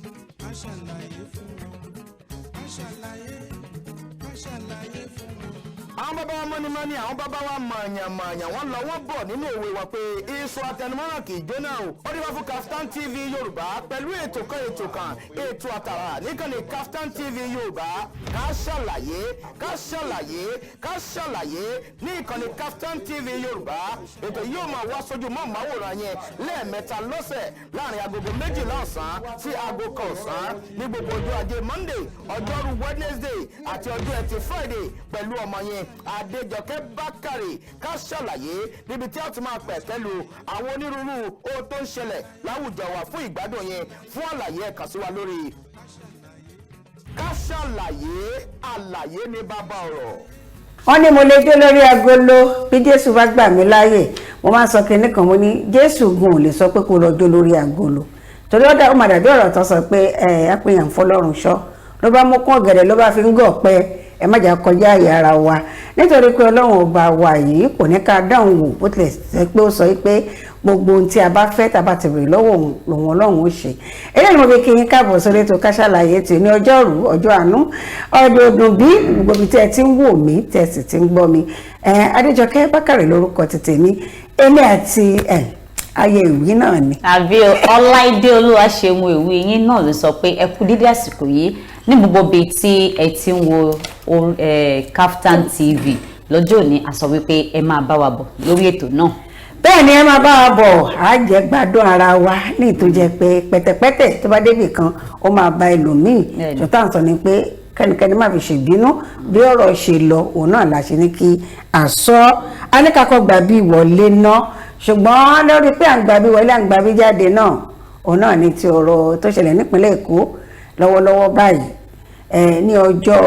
Ká ṣàlàyé fún wọn, ká ṣàlàyé, ká ṣàlàyé fún wọn. Àwọn bàbá wa mọ́nímọ́ní, àwọn bàbá wa mọ̀ọ̀yàn mọ̀ọ̀yàn, wọ́n lọ, wọ́n bọ̀ nínú òwe wọn pé iṣu atẹnumọ́ràn kì í jóná o. Ó dé wá fún Kaftan TV Yorùbá pẹ̀lú ètò kan, ètò kan, ètò àtàrà níkànnì Kaftan TV Yorùbá, Ká Ṣàlàyé, Ká Ṣàlàyé, Ká Ṣàlàyé ní ìkànnì Kaftan TV Yorùbá. Ètò yóò máa wá sójú mọ́ màwòrán yẹn lẹ́ẹ̀mẹ́ta lọ́sẹ̀, láàrin agogo 12 ọ̀sán sí aago 1 ọ̀sán, ní gbogbo ọjọ́ ajé Monday, ọjọ́rú Wednesday àti ọjọ́ ẹtì Friday, pẹ̀lú ọmọ yẹn Adéjọkẹ́ Bákàrè. Ká Ṣàlàyé, níbi tí a ti máa pẹ̀ pẹ̀lú àwọn onírúurú ohun tó ń ṣẹlẹ̀ láwùjọ wa fún ìgbádùn yẹn. Fún àlàyé, ẹ kàn sí wa lórí Ká Ṣàlàyé. Àlàyé ní bàbá ọ̀rọ̀. Wọ́n ní mo lè dé lórí agolo bí Jésù bá gbà mí láàyè. Mo máa ń sọ kinní kan, mo ní Jésù gun ò lè sọ pé kó lọ jó lórí agolo, torí ó dá ó máa dàbí ọ̀rọ̀ tó sọ pé ẹ àpèyàn fọlọ́run ṣọ́ ló bá mú kún ọ̀gẹ̀dẹ̀ ló bá fi ń gọ̀ pẹ́. Ẹ má jà kọjá àyè ara wa, nítorí pé Ọlọ́run ọba wa yìí kò ní ká dáhùn wò. Bó tilẹ̀ ṣe pé ó sọ pé gbogbo ohun tí a bá fẹ́, tá a bá ti bèrè lọ́wọ́ òun, lòun Ọlọ́run ó ṣe. Eléyìí ni mo fi kí yín káàbọ̀ sórí ètò Ká Ṣàlàyé tì ní ọjọ́rú, ọjọ́ àánú, ọdọọdún, bí gbogbo ibi tí ẹ ti ń wò mí, tí ẹ sì ti ń gbọ́ mi. Adéjọkẹ́ Bákàrẹ̀ lórúkọ ti tèmi. Èmi àti ayé ìwí náà ni. Àbí Ọláìdé Olúwaṣeun ìwé yín náà ló sọ pé ẹ kú dídí àsìkò yìí ní gbogbo ibi tí ẹ ti ń wo Kaftan TV lọ́jọ́ òní. A sọ wípé ẹ máa bá wa bọ̀ lórí ètò náà. Bẹ́ẹ̀ ni, ẹ máa bá wa bọ̀, á jẹ́ gbádùn ara wa ní ìtòjẹ́ pé pẹ̀tẹ̀pẹ̀tẹ̀ tó bá débì kan, ó máa ba ẹlòmíì. Ṣùtá ń sọ ni pé kẹ́nikẹ́ni má fi ṣèbínú. Bí ọ̀rọ̀ ṣe lọ, òun náà la ṣe ní kí àsọ aníkàkọ́ gbà bí wọlé ná. Ṣùgbọ́n lórí pé à ń gbà bí wọlé, à ń gbà bí jáde náà, òun náà ní ti ọ̀rọ̀ tó ṣẹlẹ̀ nípínlẹ̀ Èkó lọ́wọ́lọ́wọ́ báyìí ní ọjọ́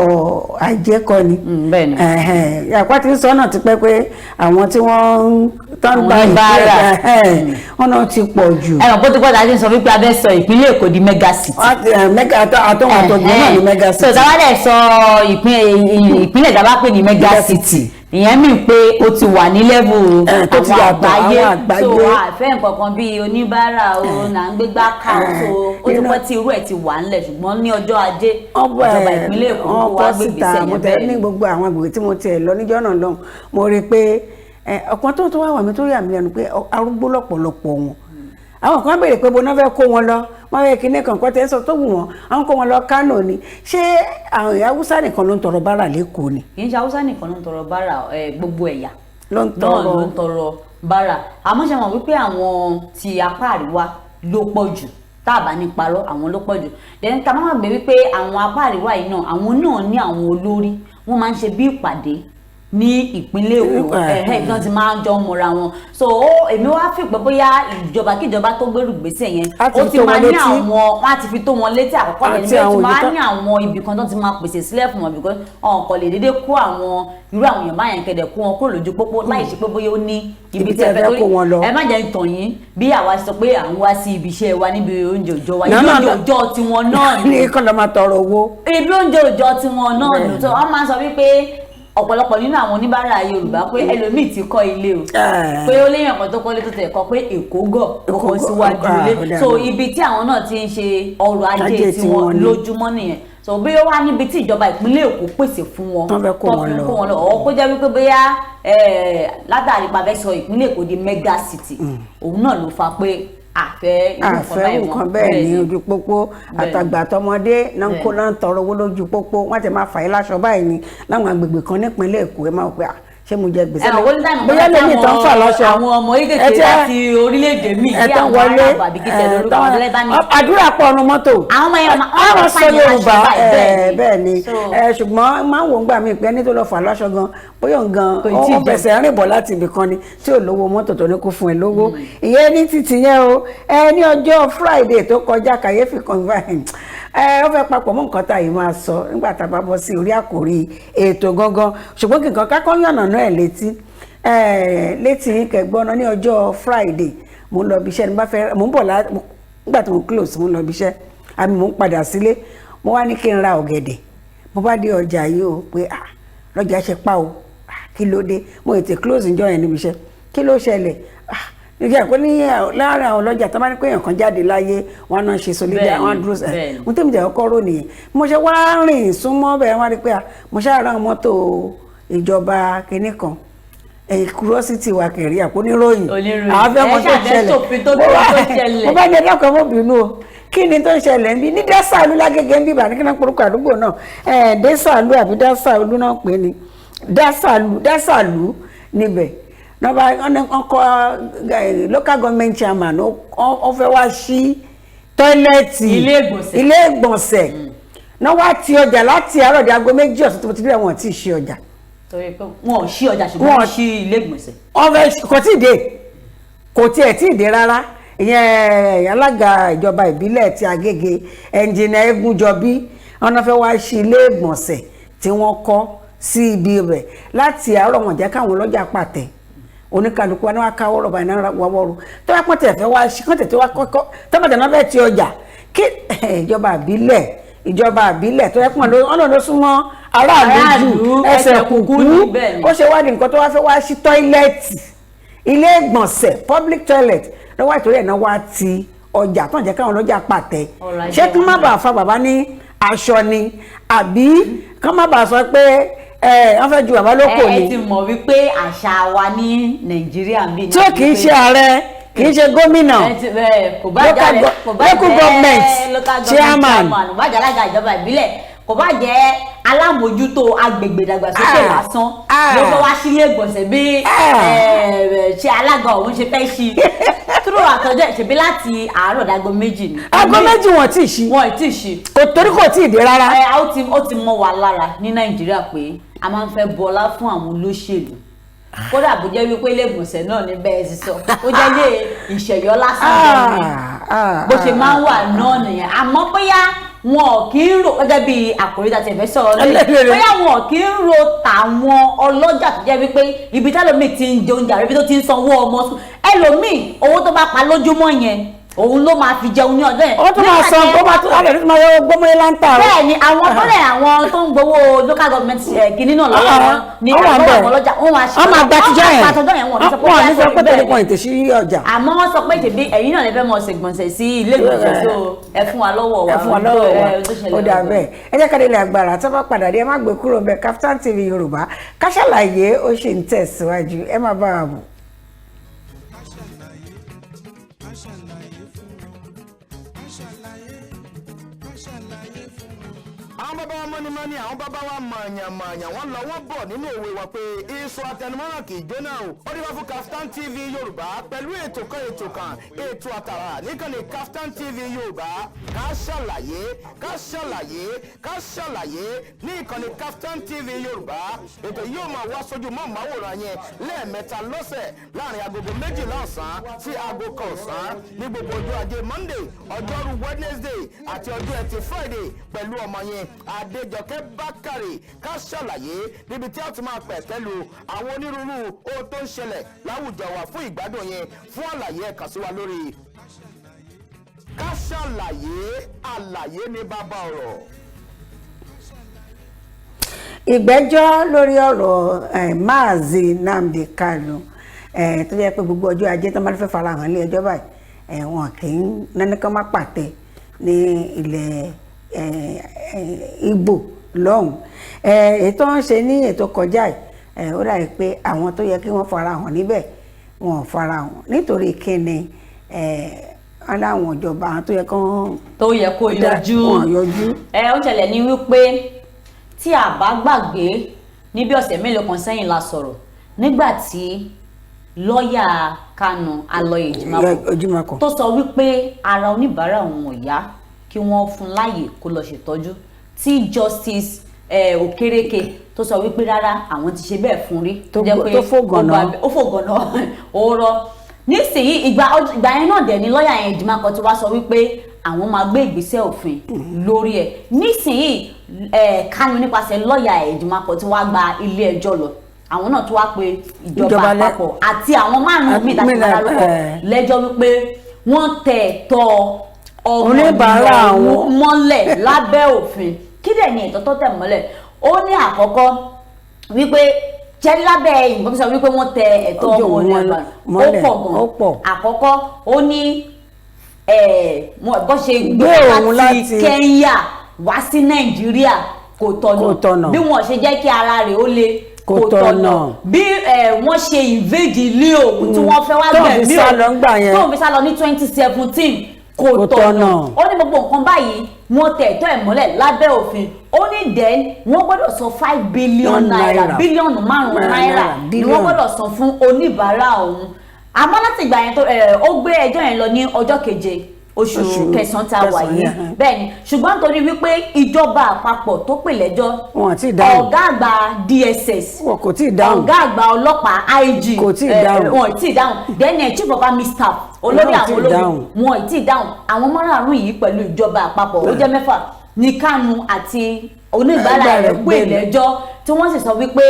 ajé kọ́ ni. Bẹ́ẹ̀ ni. Àpá tí ń sọ náà ti pẹ́ pé àwọn tí wọ́n ń tán Àwọn gba oníbàárà. ìpínlẹ̀ wọn náà ti pọ̀ jù. Ẹ mọ̀ bó ti gbọ́dọ̀ àti sọ wípé a fẹ́ sọ ìpínlẹ̀ Èkó di mega city. Wọ́n ti, mega àtọ́wọ̀n àtọ́gbọ̀n náà ní mega So city. tá a bá dẹ̀ sọ ìpínlẹ̀ tá a bá pè ní mega Mega city, city. ìyẹn mì pé ó ti wà ní level tó ti àwọn yàtọ̀, àgbáyé. àwọn àgbáyé. So àfẹ́ nǹkan kan bíi oníbàárà o là ń gbégbá ká o. So ó ti pẹ́ tí irú ẹ̀ ti wà ńlẹ̀, ṣùgbọ́n ní ọjọ́ ajé, ìjọba ìpínlẹ̀ Èkó wọ́n wá kọ́ gbé síta. ìgbésẹ̀ Mo yẹn tẹ̀ ní bẹ́ẹ̀. gbogbo àwọn agbègbè tí mo tiẹ̀ lọ níjọ́ náà lọ́hùn, mo rí i pé ọ̀kan tó wà wà mí tó yà mí lẹ́nu pé arúgbó lọ́pọ̀lọpọ̀ wọn. Àwọn kan béèrè pé bọ́ná fẹ́ kó wọn lọ, wọ́n fẹ́ kíní kan kọ́ tẹ́ sọ tó wù wọ́n, àwọn kó wọn lọ Kánò ni. Ṣé àwọn èèyàn Haúsá nìkan ló ń tọrọ bárà lẹ́kọ̀ọ́ ni? Kì í ṣe Haúsá nìkan ló ń tọrọ bárà, gbogbo ẹ̀yà ló ń náà tọrọ ló ń tọrọ bárà. Àmọ́ ṣe mọ̀ wípé àwọn ti apá àríwá ló pọ̀ jù, tá a bá ní parọ́, àwọn ló pọ̀ jù. Then ká má gbàgbé wípé àwọn apá àríwá yìí náà, àwọn náà ní àwọn olórí wọ́n máa ń ṣe bí ìpàdé ní ìpínlẹ̀ Èkó ẹ̀hẹ́ tí wọ́n ti máa ń jọ mọ́ra wọn. So èmi wá fi pé bóyá ìjọba kíjọba tó gbèrú gbèsè yẹn, Á ti ó fi ti tó máa wọn ní létí. àwọn, wọ́n á ti fi tó wọn létí àkọ́kọ́ yẹn Àti ní ó ti àwọn máa òbí ní àwọn ibì kan tó ti máa pèsè sílẹ̀ fún wọn, because ọ̀n kò lè déédéé kó àwọn irú àwọn èèyàn báyẹn kẹ̀dẹ̀ kó wọn kúrò lójú pópó láì ṣe pé bóyá ó ní ibi Ibi tí ẹ fẹ́ kó wọn lọ. Ẹ má jẹ́ ń tàn yín, bí àwa sọ pé à ń wá sí ibi iṣẹ́ wa níbi oúnjẹ òòjọ́ wa, No, ibi no, oúnjẹ no. òòjọ́ tiwọn náà ni. Ní kọ́ lọ́ máa tọrọ owó. Ibi oúnjẹ òòjọ́ tiwọn náà nù. So wọ́n máa ń sọ wípé ọ̀pọ̀lọpọ̀ nínú àwọn oníbàárà Yorùbá, pé ẹlòmíì ti kọ́ ilé o, pé ó léèyàn kan tó kọ́lé tó tẹ̀ kọ́ pé Èkó gọ̀ ó Èkó kọ́ gọ̀, síwájú ah, ilé. ó dà So bẹ́ẹ̀. ibi tí àwọn náà ti ń ṣe ọrọ̀ ajé Ajé tiwọn tiwọn ni. lójúmọ́ nìyẹn. So bí ó wá níbi tí ìjọba ìpínlẹ̀ Èkó pèsè fún wọn Tán fẹ́ kó tán wọn fi lọ. kó wọn lọ, ọ̀ kó jẹ́ wípé bóyá látàrí pa fẹ́ sọ ìpínlẹ̀ Èkó di mega city, òun náà ló fa pé àfẹ́ irú nǹkan Àfẹ́ báyìí mọ́. nǹkan bẹ́ẹ̀ ní ojú pópó. Àtàgbà àtọmọdé náà ń kó náà ń tọrọ owó lójú pópó. Wọ́n ti máa fà yín láṣọ báyìí ni láwọn agbègbè kan nípínlẹ̀ Èkó. Ẹ máa wò pé, ah, ṣé mo jẹ gbèsè? Ẹ̀wọ̀n wọlé táìmù Bóyá lèmi tán fà láṣọ. àwọn ọmọ Ẹ kékeré láti orílẹ̀-èdè míì ẹ bí tán àwọn wọlé Arab àbí kí tẹ̀ lórúkọ àwọn Lebanese. Àdúrà pọ̀ ọ̀nà mọ́tò. Àwọn ọmọ yẹn àwọn wọ́n sọ fà yín láṣọ Yorùbá báyìí, bẹ́ẹ̀ ni. Bẹ́ẹ̀ ni. Ṣùgbọ́n máa ń wò ń gbà mí pé ẹni tó lọ fà láṣọ gan, bóyá òun gan Kò tí ì ó jẹun. fẹsẹ̀ rìn bọ̀ láti ibì kan ni tí ò lówó mọ́tò tó ní kó fún ẹ lówó. Ìyẹn ní títì yẹn o. Ẹ ní ọjọ́ Friday tó kọjá, kàyéfì kan báyìí, ẹ ó fẹ́ papọ̀ mọ́ nǹkan tá yìí máa sọ nígbà tá a bá bọ́ sí orí àkòrí ètò gangan. Ṣùgbọ́n kí nǹkan kákọ́ yànnà náà ẹ̀ létí ẹ létí yín kẹgbọ́n. Ní ọjọ́ Friday, mo ń lọ ibi iṣẹ́ ní bá fẹ́ mo ń bọ̀ nígbà tí mo close, mo ń lọ ibi iṣẹ́ àmì mo ń padà sílé. Mo wá ní kí n ra ọ̀gẹ̀dẹ̀. Mo bá dé ọjà yìí o pé, ah, lọ́jà ṣe pa o. Ah, kí ló dé? Mo tètè close níjọ́ yẹn níbi iṣẹ́. Kí ló ṣẹlẹ̀? Ah, Nígbà pé ní láàárín àwọn ọlọ́jà tó bá ní pé èèyàn kan jáde láyé, wọn náà ṣe solidarity, wọn dúró sẹ. Mo tẹ́mi jẹ́ ọkọ́ rò nìyẹn. Mo ṣe wá rìn súnmọ́ bẹ́ẹ̀, wá rí pé mo ṣáà rán mọ́tò ìjọba kinní kan. Curiosity wa kẹ̀rí àpò oníròyìn. Oníròyìn. Àwọn fẹ́ Ẹ mọ̀ tó ṣáà fẹ́ ṣẹlẹ̀. sòfin tó ṣẹlẹ̀. Mo bá jẹ́ dọ́kọ̀, mọ́ bínú o, kí ni tó ń ṣẹlẹ̀ nbí ní Dásàlú lágége ń bíbà ní kí náà porúkọ àdúgbò náà, Désàlú àbí Dásàlú náà pè ní Dásàlú, Dásàlú níbẹ̀ náà bá wọ́n kọ́ local government chairman, ó fẹ́ wá sí toilet. Ilé ìgbọ̀nsẹ̀. Ilé ìgbọ̀nsẹ̀ náà wá ti ọjà láti àárọ̀ di aago 2 ọ̀sán tó mo ti dé, wọn ò tí ì ṣí ọjà. Torí pé wọn ò ṣí ọjà, ṣùgbọ́n wọ́n ṣí ilé ìgbọ̀nsẹ̀. Wọ́n fẹ́ kò tí ì dé, kò tiẹ̀ tí ì dé rárá. Ìyẹn alága ìjọba ìbílẹ̀ ti Agége, ẹnjìnà Ẹgúnjọbí, wọn náà fẹ́ wá sí ilé ìgbọ̀nsẹ̀ tí wọ́n kọ́ sí ibi rẹ̀ láti àárọ̀, wọn jẹ́ káwọn ọlọ́jà pàtẹ. Oníkàlùkù wa ní wàá káwọ́ rọ̀bà iná wọ́wọ́rù tó bá pọ́n tẹ̀ fẹ́ wá sí kọ́n tẹ̀ tó wá kọ́kọ́ tó bá tẹ̀ náà fẹ́ ti ọjà kí ìjọba àbílẹ̀ tó yẹ pọ́n ló ọ̀nà ló súnmọ́ aráàlú jù Aráàlú, ẹsẹ̀ ẹsẹ̀ kùkú kùkú ní bẹ́ẹ̀ ni. Ó ṣe wá ní nǹkan tó wá fẹ́ wá sí toilet, ilé ìgbọ̀nsẹ̀, public toilet lọ́wọ́, ìtòrí ẹ̀ náà wá ti ọjà tó ń jẹ́ káwọn ọlọ́jà pàtẹ. Ọrọ̀ ajé Ṣé kí wọ́n má wọn. bàa fa bàbá ní aṣọ ni, àbí kí wọ́n má bàa sọ pé ẹ wọ́n fẹ́ ju bàbá lóko Ẹ ni? ti mọ̀ wípé àṣà wa ní Nàìjíríà ń bí Tí ó kì í ṣe ààrẹ, kì í ṣe gómìnà, kò bá local jẹ́ kò bá local jẹ́ government local government chairman. Kò bá jẹ́ alága ìjọba ìbílẹ̀, kò bá jẹ́ alámòjútó agbègbè ìdàgbàsókè lásán ló fẹ́ wá sílé ìgbọ̀nsẹ̀ bí ṣe alága òun ṣe fẹ́ ṣí túrò àtọ́jọ́ ìṣèbí láti àárọ̀ dágbo 2 ni. Aago 2 wọ́n tí ì ṣí. Wọn ì tí ì ṣí. Kò torí kò tí ì dé rárá. Ẹ ó ti mọ́ wa lára ní Nàìjíríà pé a máa ń fẹ́ bọlá fún àwọn olóṣèlú, kódà bó jẹ́ wípé ilé ìgbọ̀nsẹ̀ náà ní bẹ́ẹ̀ sì sọ, ó jẹ́ ilé ìṣẹ̀yọ́ lásán gan ni. Bó ṣe máa ń wà náà nìyẹn. Àmọ́ bóyá wọn ò kí ń rò gẹ́gẹ́ bí àkòrí tá a ti fẹ́ sọ̀rọ̀ lórí, bóyá wọn ò kí ń ro tàwọn ọlọ́jà tó jẹ́ wípé ibi tẹ́lòmíì ti ń jẹ oúnjẹ àbí ibi tó ti ń sanwó ọmọ sùn, ẹlòmíì owó tó bá pa lójúmọ́ yẹn, òun ló máa fi jẹun ní ọjọ́ yẹn. Ó tún máa Nígbà san tẹ́ tó bá tún alẹ́ tó máa yọ gbọ́mọlé láńtà o. Bẹ́ẹ̀ ni, àwọn tó lẹ̀ àwọn tó ń gbowó local government kìíní náà lọ́wọ́ wọn ní Ó wà àwọn ńbẹ̀. àwọn ọlọ́jà wọn máa ṣe Wọ́n máa gba tíjọ́ yẹn. Wọ́n máa gba tọjọ́ yẹn, wọn ò ní sọ pé Wọ́n ò ní sọ pé bẹ́ẹ̀ torí ni. wọn ètè sí ọjà. Àmọ́ wọ́n sọ pé tèmi ẹ̀yin náà lè fẹ́ mọ ṣègbọ̀nsẹ̀ sí ilé ìgbọ̀nsẹ̀, so ẹ fún wa lọ́wọ́ wa. Ẹ fún wa lọ́wọ́ wa. Ẹ, tó ṣẹlẹ̀ Ó dà lọ́wọ́. bẹ́ẹ̀. Ẹ jẹ́ ká délé agbára, tó bá padà dé, ẹ má gbé kúrò ńbẹ̀. Kaftan TV Yorùbá, Ká Ṣàlàyé, ó ṣì ń tẹ̀síwájú. Ẹ má bá wa bọ̀. Ká ṣàlàyé, ká ṣàlàyé fún wọn, ká ṣàlàyé, ká ṣàlàyé fún wọn. Àwọn bàbá wa mọ́nímọ́ní, àwọn bàbá wa mọ̀ọ̀yàn-mọ̀ọ̀yàn, wọ́n lọ wọ́n bọ̀ nínú òwe wa pé iṣu atẹnumọ́ràn kì í jóná o. Ó dé wá fún Kaftan TV Yorùbá pẹ̀lú ètò kan, ètò kan, ètò àtàrà níkànnì Kaftan TV Yorùbá, Ká Ṣàlàyé, Ká Ṣàlàyé, Ká Ṣàlàyé ní ìkànnì Kaftan TV Yorùbá. Ètò yóò máa wá sójú mọ́ màwòrán yẹn lẹ́ẹ̀mẹ́ta lọ́sẹ̀, láàrin agogo 12 ọ̀sán sí aago 1 ọ̀sán ní gbogbo ọjọ́ ajé Monday, ọjọ́rú Wednesday àti ọjọ́ ẹtì Friday, pẹ̀lú ọmọ yẹn Adéjọkẹ́ Bákàrè. Ká Ṣàlàyé, níbi tí a ti máa pẹ̀ pẹ̀lú àwọn onírúurú ohun tó ń ṣẹlẹ̀ láwùjọ wa fún ìgbádùn yẹn. Fún àlàyé, ẹ kàn sí wa lórí Ká Ṣàlàyé. Àlàyé ní bàbá ọ̀rọ̀. Ìgbẹ́jọ́ lórí ọ̀rọ̀ Mazi Nnamdi Kanu, tó jẹ́ pé gbogbo ọjọ́ ajé tó máa fẹ́ farahàn ilé ẹjọ́ báyìí, wọn kì í nání kán má pàtẹ ní ilẹ̀ Ìgbò lọ́hùn. Ètò ń ṣe ní ètò kọjá yìí, ó dàbí pé àwọn tó yẹ kí wọ́n farahàn níbẹ̀, wọn ò farahàn. Nítorí kíni? Wọn láwọn ìjọba, àwọn tó yẹ kán tó yẹ kó yọjú, wọn yọjú. Ẹ ó ṣẹlẹ̀ ní wípé tí a bá gbàgbé, ní bí ọ̀sẹ̀ mélòó kan sẹ́yìn la sọ̀rọ̀ nígbà tí lọ́ọ̀yà Kanu, Aloy Ejimakor, Ejimakor, tó sọ wípé ara oníbàárà òun ò yá, kí wọ́n fún láàyè kó lọ ṣètọ́jú, tí Justice Okereke tó sọ wípé rárá, àwọn ti ṣe bẹ́ẹ̀ fún rí. Tó fògànà. Ó fògànà, ó rọ nísìnyí. Ìgbà yẹn náà dẹ̀ ni lọ́ọ̀yà yẹn Ejimakor ti wá sọ wípé àwọn máa gbé ìgbésẹ̀ òfin lórí ẹ̀. Nísìnyí, Kanu nípasẹ̀ lọ́ọ̀yà Ejimakor ti wá gba ilé ẹjọ́ lọ. Àwọn náà tún wá pé ìjọba àpapọ̀ àti àwọn márùn-ún míì tàbí dárúkọ lẹ́jọ́ wípé wọ́n tẹ ẹ̀tọ́ oníbàárà àwọn mọ́lẹ̀ lábẹ́ òfin. Kí dẹ̀ ni ẹ̀tọ́ tó tẹ̀ mọ́lẹ̀? Ó ní àkọ́kọ́ wípé Ṣẹ́ lábẹ́ nǹkan tó sọ wípé wọ́n tẹ ẹ̀tọ́ Ojú ọmọ òun onígbà, ó mọ́lẹ̀, pọ̀ gan. ó pọ̀. Àkọ́kọ́, ó ní bó ṣe gbé Gbé òun láti láti Kenya wá sí Nàìjíríà kò Kò tọ̀nà, tọ̀nà. bí wọ́n ṣe jẹ́ kí ara rẹ̀ ó le Kò tọ̀nà. bí wọ́n ṣe invade ilé òun tí wọ́n fẹ́ wá Tóun fi gbẹ̀mí sá lọ ńgbà yẹn. tóun fi sá lọ ní 2017 kò Kò tọ̀nà. tọ̀nà. Ó ní gbogbo nǹkan báyìí, wọ́n tẹ̀ ẹ̀tọ́ ẹ̀ mọ́lẹ̀ lábẹ́ òfin. Ó ní then wọ́n gbọ́dọ̀ san 5 billion naira, naira. 5 bílíọ̀nù Náírà, náírà ni wọ́n bílíọ̀nù. gbọ́dọ̀ san fún oníbàárà òun. Àmọ́ láti ìgbà yẹn tó ó gbé ẹjọ́ yẹn lọ ní ọjọ́ 7 oṣù Oṣù kẹsàn-án tá a wà kẹsàn-án yìí. yẹn. Bẹ́ẹ̀ ni, ṣùgbọ́n nítorí wípé ìjọba àpapọ̀ tó pè lẹ́jọ́, Wọn ò tíì dáhùn. ọ̀gá àgbà DSS, Wọn kò tíì dáhùn. ọ̀gá àgbà ọlọ́pàá IG, Kò tíì dáhùn. wọn ò tíì dáhùn, then chief of army staff, olórí Wọn ò àwọn tíì ológun, dáhùn. wọn ò tíì dáhùn. Àwọn márààrún yìí pẹ̀lú ìjọba àpapọ̀, ó jẹ́ mẹ́fà ní Kánú àti oníbàárà Ẹgbẹ́ rẹ̀ rẹ̀ pè gbé lẹ́jọ́, tí wọ́n sì sọ wípé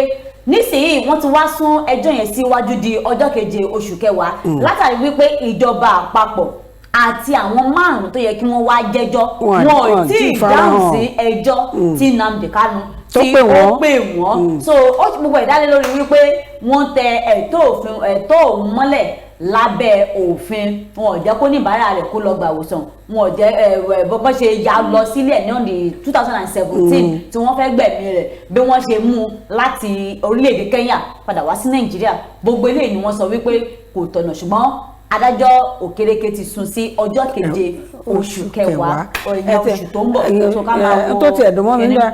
nísìnyí wọ́n ti wá sún ẹjọ́ yẹn síwájú di ọjọ́ 7 oṣù kẹwàá, látàrí wípé ìjọba àpapọ̀ àti àwọn márùn-ún tó yẹ kí wọ́n wá jẹ́jọ́, Wọn wọn ò wọn tí tíì ì dáhùn farahàn. sí ẹjọ́ tí Nnamdi Kanu Tó tí pè ó wọ́n. pè wọ́n. So ó ti gbogbo ìdálé lórí wípé wọ́n tẹ ẹ̀tọ́ òfin, ẹ̀tọ́ òun mọ́lẹ̀ lábẹ́ òfin. Wọn ò jẹ́ kó níbàárà rẹ̀ kó lọ gbà wòsàn, wọn ò jẹ́ ẹ ẹ bọ́ ṣe ya lọ sílẹ̀ ní on the 2017 tí wọ́n fẹ́ gbẹ̀mí rẹ̀, bí wọ́n ṣe mú un láti orílẹ̀-èdè Kenya padà wá sí Nàìjíríà, gbogbo eléyìí ni wọ́n sọ wípé kò tọ̀nà. Ṣùgbọ́n adájọ́ Òkèrèké ti sún sí ọjọ́ 7 oṣù kẹwàá, ìyẹn oṣù tó ń bọ̀, tó ká máa wo Tó tiẹ̀ dùn mọ́ mi kíní. nígbà